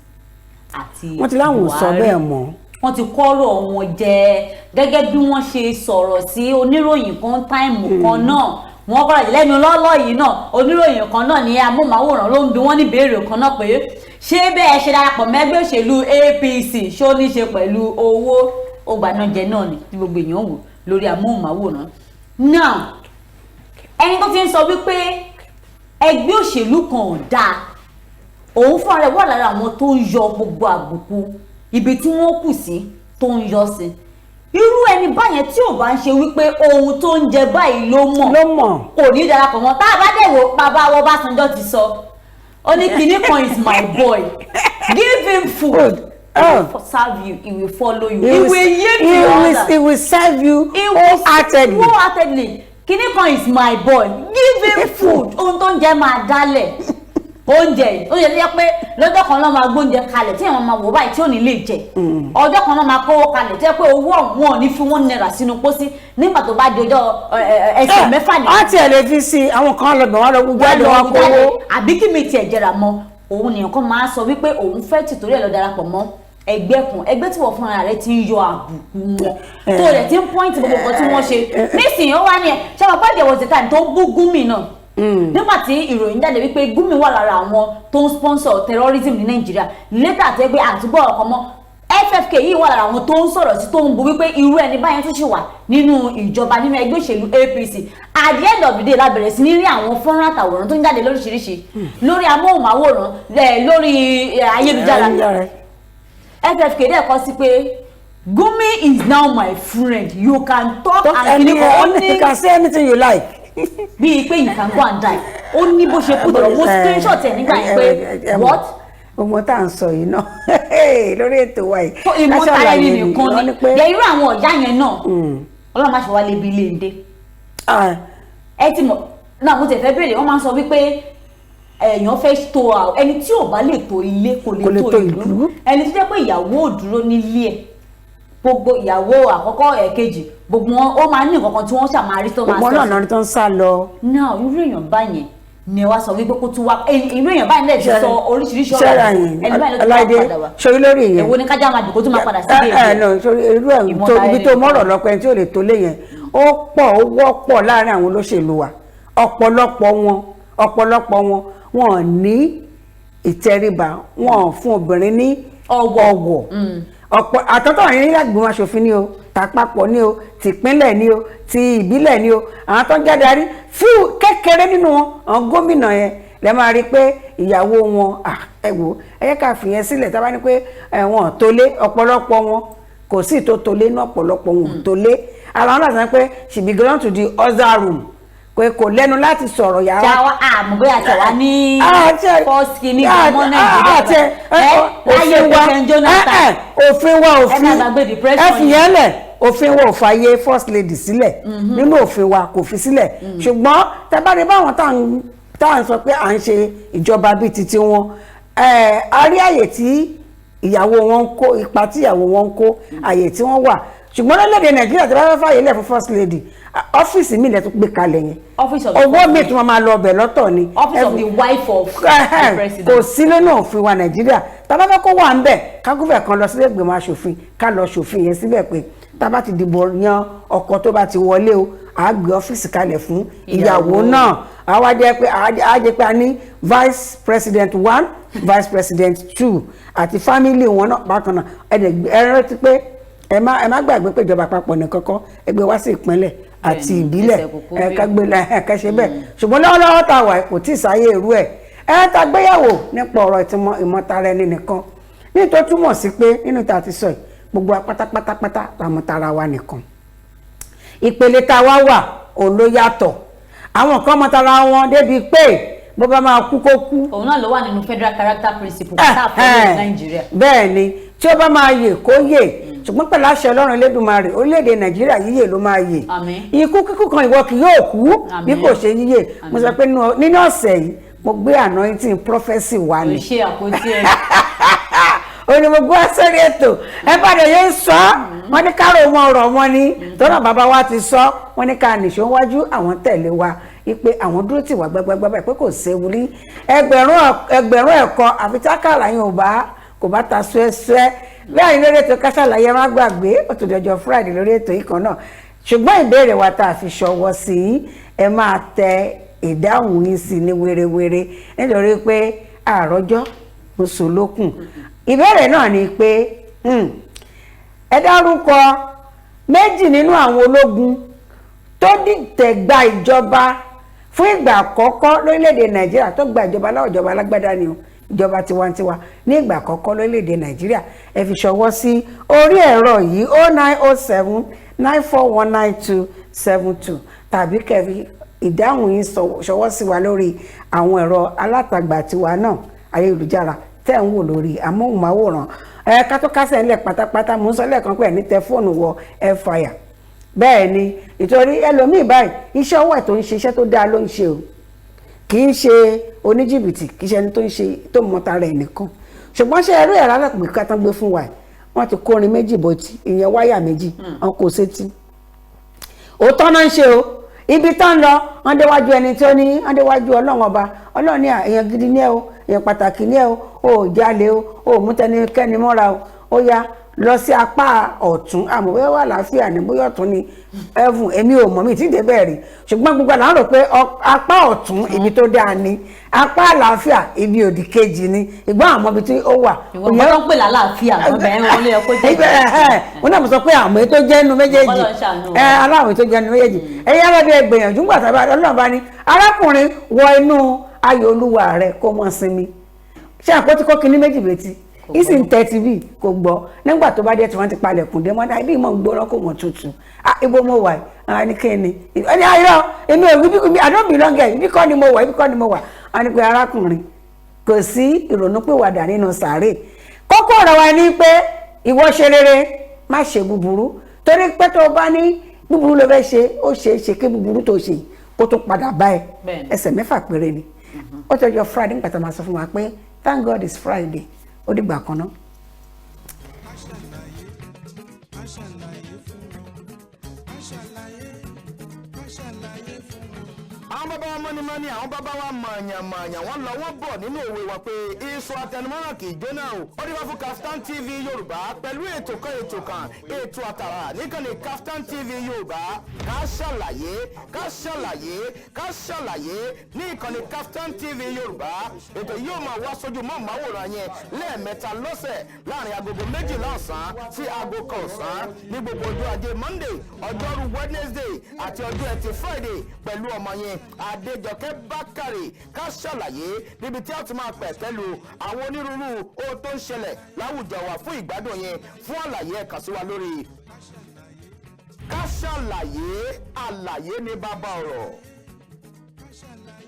àti Wọ́n ti láwọn ò sọ Buhari. bẹ́ẹ̀ mọ́. Wọ́n ti kọ́rọ̀ wọn jẹ gẹ́gẹ́ bí wọ́n ṣe sọ̀rọ̀ sí oníròyìn kan time kan náà. Wọ́n kọ́ra lẹ́nu lọ́lọ́ yìí náà, oníròyìn kan náà ní amóhùnmáwòrán ló ń bi wọ́n ní ìbéèrè kan náà pé ṣé bẹ́ẹ̀ ṣe darapọ̀ mẹ́gbẹ́ òṣèlú APC, ṣó ní ṣe pẹ̀lú owó? Ó gbanájẹ náà ni tí gbogbo èèyàn wò lórí amóhùnmáwòrán náà. Ẹni tó ti ń sọ wípé ẹgbẹ́ òṣèlú kan ò dáa, òun fúnra rẹ̀ wà lára àwọn tó ń yọ gbogbo àbùkù ibi tí wọ́n kù sí tó ń yọ sí. Irú ẹni báyẹn, tí ò bá ń ṣe wípé ohun tó ń jẹ báyìí ló mọ̀, ló mọ̀, kò ní darapọ̀ mọ́. Tá a bá dẹ̀ wò, bàbá wa Ọbásanjọ́ ti sọ, ó ní kinní kan is my boy, give him food, he will serve you, he will follow you, he will yield to he your will, order. He will serve you He will wholeheartedly. Wholeheartedly. Kinní kan is my boy, give him food, ohun tó ń jẹ máa dálẹ̀. Oúnjẹ yìí, oúnjẹ tó yẹ pé lọ́jọ́ kan náà máa gbóúnjẹ kalẹ̀ tí àwọn máa wò báyìí tí ò ní lè jẹ, ọjọ́ kan náà máa kówó kalẹ̀ tí yẹ pé owó ọ̀hún ò ní fi ₦1 sínú pósí nígbà tó bá di ọjọ́ ẹsẹ̀ 6 ní. Wọ́n tiẹ̀ lè fi sí i, àwọn kan lọ bẹ̀, wọ́n lọ gbogbo jáde, wọ́n kówó. Àbí kí mi tiẹ̀ jẹrà mọ́ òun nìyẹn kan máa sọ wípé òun fẹ́ tìtorí ẹ̀ lọ darapọ̀ mọ́ ẹgbẹ́ kan, ẹgbẹ́ tí wọ́n fúnra rẹ̀ ti ń yọ àbùkù wọn, tó rẹ̀ ti ń point gbogbo nǹkan tí wọ́n ṣe. Nísìnyí, ó wá ní ẹ̀ ṣé wọn pẹ́ there was a time tó ń bú Gumi náà nígbà tí ìròyìn jáde wípé Gumi wà lára àwọn tó ń sponsor terrorism ní Nàìjíríà. Later tẹ́ pé àtúbọ̀ ọkọ̀ mọ́ FFK yìí wà lára àwọn tó ń sọ̀rọ̀ sí, tó ń bu wípé irú ẹni báyẹn tún ṣì wà nínú ìjọba, nínú ẹgbẹ́ òṣèlú APC. At the end of the day, la bẹ̀rẹ̀ sí ní rí àwọn fọ́nrán àtàwòrán tó ń jáde lóríṣiríṣi lórí amóhùnmáwòrán, lórí ayélujára. Ayélujára. FFK dẹ̀ kọ sí pé Gumi is now my friend, you can talk Talk and any, kini kan ó ní you can say anything you like. Bíi pé you can go and die. Ó ní bó ṣe kú tọ̀rọ̀, mo screenshot ẹ̀ nígbà yẹn pé what? Gbogbo tá à ń sọ yìí náà lórí ètò wa yìí. Tó ìmọ̀tara ẹni nìkan wọ́n ni ní pé yẹ irú àwọn ọ̀yá yẹn náà, Ọlọ́run má ṣe wá lébi ilé ń dé. Ẹ ti mọ̀ náà, mo tẹ̀ fẹ́ béèrè, wọ́n máa ń sọ wípé èèyàn fẹ́ tó ẹni tí ò bá lè tó ilé kò lè tó ìlú. Ìlú. Ẹni tó jẹ́ pé ìyàwó ò dúró nílé ẹ̀, gbogbo ìyàwó àkọ́kọ́, ẹ̀kejì, gbogbo wọn, ó máa ní nǹkan kan tí wọ́n ṣàmárí tó máa Gbogbo sọ náà náà tó ń sá lọ. Náà irú èèyàn báyẹn ni wàá sọ wípé kó tún wá, irú èèyàn báyìí lè ti sọ oríṣiríṣi ọ̀rọ̀, Ṣẹ́ra yẹn ẹni báyìí ló tún wá Ọláìdé padà wá. Ṣorí lórí yẹn. Èwo ni kájà máa dùn kó tún máa padà sí Ẹ ẹ no, sórí irú ẹ tó Ìmọ̀tara ibi ẹni tó nìkan. mọ̀rọ̀ lọ́pẹ́ tí ò lè tó lé yẹn, ó pọ̀, ó wọ́pọ̀ láàrin àwọn olóṣèlú wa. Ọ̀pọ̀lọpọ̀ wọn wọn ò ní ìtẹríba, wọn ò fún obìnrin ní ọ̀wọ̀. Ọ̀wọ̀. Ọ̀pọ̀ àtọ́tọ̀ yẹn ní lágbègbè aṣòfin ni o, tàpapọ̀ ni o, tìpínlẹ̀ ni o, ti ìbílẹ̀ ni o, àwọn tó ń jáde àrí fíù kékeré nínú wọn, àwọn gómìnà yẹn lẹ máa rí i pé ìyàwó wọn, ẹ wò, ẹ yẹ ká fìyẹn sílẹ̀. Tá a bá ní pé wọn ò tó lé, ọ̀pọ̀lọpọ̀ wọn Kò sí tó tolé ní ọ̀pọ̀lọpọ̀ wọn ò tolé ara wọn láti sọ pé she belong to the other room, pé kò lẹ́nu láti sọ̀rọ̀ yàrá. Tí a wá àmọ́ bóyá tí a wá ní first kìíní ọmọ Nàìjíríà ẹ láyé òfin wa President Jonathan. Òfin wa, òfin Ẹ má gbàgbé depression. Ẹ fi yẹn lẹ̀. Òfin wa ò fàyè first lady sílẹ̀ nínú òfin wa, kò fi sílẹ̀. Ṣùgbọ́n tẹ́bárí báwọn tá à ń sọ pé à ń ṣe ìjọba bíi titi wọn, a rí àyè tí ìyàwó wọn ń kó, ipa tí ìyàwó wọn ń kó, àyè tí wọ́n wà. Ṣùgbọ́n lórílẹ̀‐èdè Nàìjíríà, tí wọ́n bá fẹ́ fàyè lẹ̀ fún first lady, ọ́fíìsì mi lẹ̀ tó gbé kalẹ̀ yẹn. Office of the Owó first mi tí wọ́n máa lọ ọbẹ̀ lọ́tọ̀ ni. Office of the wife of the president. Kò sí nínú òfin wa Nàìjíríà. Tá bá fẹ́ kó wà ń bẹ̀, kágúfẹ̀ kan lọ sílé ìgbìmọ̀ aṣòfin, ká lọ ṣòfin yẹn síbẹ̀ pé tá bá ti dìbò yan ọkọ tó bá ti wọlé o, à á gbé ọ́fíìsì kalẹ̀ fún ìyàwó Ìyàwó. náà. Á wá jẹ́ pé á jẹ́ pé a ní vice president one, vice president two àti family wọn náà bákan náà. Ẹ dẹ̀ ẹ rántí pé ẹ má gbàgbé pé ìjọba àpapọ̀ nìkan kọ́, ẹ gbé wá sí ìpínlẹ̀ àti Bẹ́ẹ̀ni, ìbílẹ̀. ẹsẹ̀ kúkú Ẹ bí. ká gbé ẹ kẹ́ ṣe bẹ́ẹ̀. Ṣùgbọ́n lọ́wọ́lọ́wọ́ tá a wà, kò tí ì sáyé irú ẹ̀. Ẹ ta gbéyàwó nípa ọ̀rọ̀ ìtìmọ̀ ìmọ̀tara ẹni nìkan, ní tó túmọ̀ sí pé nínú tá a ti sọ yìí, gbogbo wa pátápátápátá làmọ̀tara wa nìkan. Ìpele tá a wá wà, òun ló yàtọ̀. Àwọn kan mọ̀tara wọn débi pé bó bá máa kú, kó kú. Òun náà ló wà nínú federal character principle tá a fọwọ́ ní Nàìjíríà. Bẹ́ẹ̀ ni, tí ó bá máa yè, kó yè. Ṣùgbọ́n pẹ̀lú àṣẹ Ọlọ́run Elédùmarè, orílẹ̀-èdè Nàìjíríà, yíyè ló máa yè. Àmín. Ikú kíkú kan ìwọ kì yóò kú bí Àmín. kò ṣe yíyè. Mo sọ pé nínú ọ̀sẹ̀ yìí, mo gbé anointing prophecy wá Kò ni. ṣe àpótí ẹ. Ó ní mo gbọ́ sórí ètò ẹ bá dẹ̀ yẹn sọ. Wọ́n ní kárò wọn ọ̀rọ̀ wọn ni tọ́nà bàbá wa ti sọ. Wọ́n ní ká nìṣó wájú, àwọn tẹ̀lé wa ipe àwọn dúró tì wá gbẹgbẹgbẹ báyìí pé kò séwu rí ẹgbẹ̀rún ẹgbẹ̀rún ẹ̀kọ́ àfi tákàrà yín ò bá kò bá ta ṣúẹ́ṣúẹ́. Bẹ́ẹ̀ ni lórí ètò Ká Sálàyé. Má gbàgbé, ó tún di ọjọ́ Friday lórí ètò yìí kan náà. Ṣùgbọ́n ìbéèrè wa tá a fi ṣọwọ́ sí i, ẹ máa tẹ ìdáhùn yín sí ní wérewére, nítorí pé àròjọ mùsùlùkùn. Ìbéèrè náà ni pé, ẹ dárúkọ méjì nínú àwọn ológun tó dìtẹ̀ gba ìjọba fún ìgbà àkọ́kọ́ lórílẹ̀‐èdè Nàìjíríà, tó gba ìjọba láwọn ìjọba alágbádá ni o, ìjọba tiwantiwa ní ìgbà àkọ́kọ́ lórílẹ̀‐èdè Nàìjíríà. Ẹ fi ṣọwọ́ sí orí ẹ̀rọ yìí, 09079419272, tàbí kẹ́ fi ìdáhùn yín ṣọwọ́ sí wa lórí àwọn ẹ̀rọ alátagbà tiwa náà, ayélujára tẹ́ ń wò lórí amóhùnmáwòrán. Ẹ ká tó kásẹ̀ ńlẹ̀ pátápátá, mò ń sọ lẹ́ẹ̀kan pé ẹ̀ ní tẹ fóònù wọ ẹ fàyà. Bẹ́ẹ̀ ni, ìtorí ẹlòmíì báyìí, iṣẹ́ ọwọ́ ẹ̀ tó ń ṣe, iṣẹ́ tó dáa ló ń ṣe o. Kì í ṣe oníjìbìtì, kì í ṣe ẹni tó ń ṣe tó mọta rẹ̀ nìkan. Ṣùgbọ́n ṣe ẹrú ẹ̀rọ alápèká tán gbé fún wa yìí, wọ́n ti kórin méjì bọ́tí, ìyẹn wáyà méjì, wọn kò sétí. Òótọ́ náà ń ṣe o. Ibi tán lọ, wọ́n déwájú ẹni tí ó ní, wọ́n déwájú Ọlọ́run Ọba. Ọlọ́run ní à, èèyàn gidi ní ẹ o, èèyàn pàtàkì ní ẹ o, o ò jalè o, o ò mú tẹnikẹ́ni mọ́ra o. Ó yá, lọ sí apá ọ̀tún. Àmọ́ bóyá wà láàfíà ní, bóyá ọ̀tún ni ẹ̀fún, èmi ò mọ̀, mi tí dé bẹ́ẹ̀ rí. Ṣùgbọ́n gbogbo àlá ń rò pé apá ọ̀tún ibi tó dáa ni, apá àlàáfíà ibi òdì kejì ni. Ìgbọ́n àmọ́ ibi tí ó wà. Ìwọ nǹkan tó ń pè lálàáfíà gan bẹ́ẹ̀ wọn ló yẹ kó jẹ́. Ibẹ̀ ẹ̀ wọn náà mo sọ pé àwọn èyí tó jẹ́ nu méjèèjì. Ọlọ́run ṣàánú wa. Ẹ aláwọ̀ tó jẹ́ nu méjèèjì, ẹ̀yin arábí ẹ gbìyànjú. Gbà tábà Ọlọ́run bá ní, arákùnrin, wọ inú ayọ̀ Olúwa rẹ kó mọ́ sinmi. Ṣé àpótí kó kinní méjì létí ìsì ń tẹ́tí bí kò gbọ́? Nígbà tó bá dé tí wọ́n ti palẹ̀kùn dé mọ́dá, ibi ìmọ̀ ń gbóná, kò mọ̀ tutù. Ah, ibo mo wà? Ah, ní kíni ẹni ayọ̀ èmi ò ibi, I don't belong here, ibi kọ́ ni mo wà, ibi kọ́ ni mo wà. Wọ́n ní pé arákùnrin, kò sí ìrònúpìwàdà nínú sàárè. Kókó ọ̀rọ̀ wa ni pé ìwọ ṣe rere, má ṣe búburú, torí pé tó o bá ní búburú ló fẹ́ ṣe, ó ṣe é ṣe kí búburú tó ṣe kó tó padà bá ẹ. Bẹ́ẹ̀ni. Ẹsẹ̀ 6 péré ni ó tọjọ́ Friday nígbà tó máa sọ fún wa pé thank God it's Friday. Ó dìgbà kan náà. Ká ṣàlàyé, ká ṣàlàyé fún wọn. Ká ṣàlàyé, ká ṣàlàyé fún wọn. Àwọn bàbá wa mọ́nímọ́ní, àwọn bàbá wa mọ̀ọ̀yàn mọ̀ọ̀yàn, wọ́n lọ wọ́n bọ̀ nínú òwe wa pé iṣu atẹnumọ́ràn kì í jóná o. Ó dé wá fún Kaftan TV Yorùbá pẹ̀lú ètò kan, ètò kan, ètò àtàrà níkànnì Kaftan TV Yorùbá, Ká Ṣàlàyé, Ká Ṣàlàyé, Ká Ṣàlàyé ní ìkànnì Kaftan TV Yorùbá. Ètò yìí yóò máa wá sójú mọ́ màwòrán yẹn lẹ́ẹ̀mẹ́ta lọ́sẹ̀, láàrin agogo 12 ọ̀sán sí aago 1 ọ̀sán, ní gbogbo ọjọ́ ajé Monday, ọjọ́rú Wednesday àti ọjọ́ ẹtì Friday, pẹ̀lú ọmọ yẹn. Adéjọkẹ́ Bákàrè. Ká ṣàlàyé níbi tí a ti máa pẹ̀kẹ́ lu àwọn onírúurú ohun tó ń ṣẹlẹ̀ láwùjọ wa fún ìgbádùn yẹn. Fún àlàyé, ẹ kàn sí wa lórí Ká Ṣàlàyé. Àlàyé ní bàbá ọ̀rọ̀.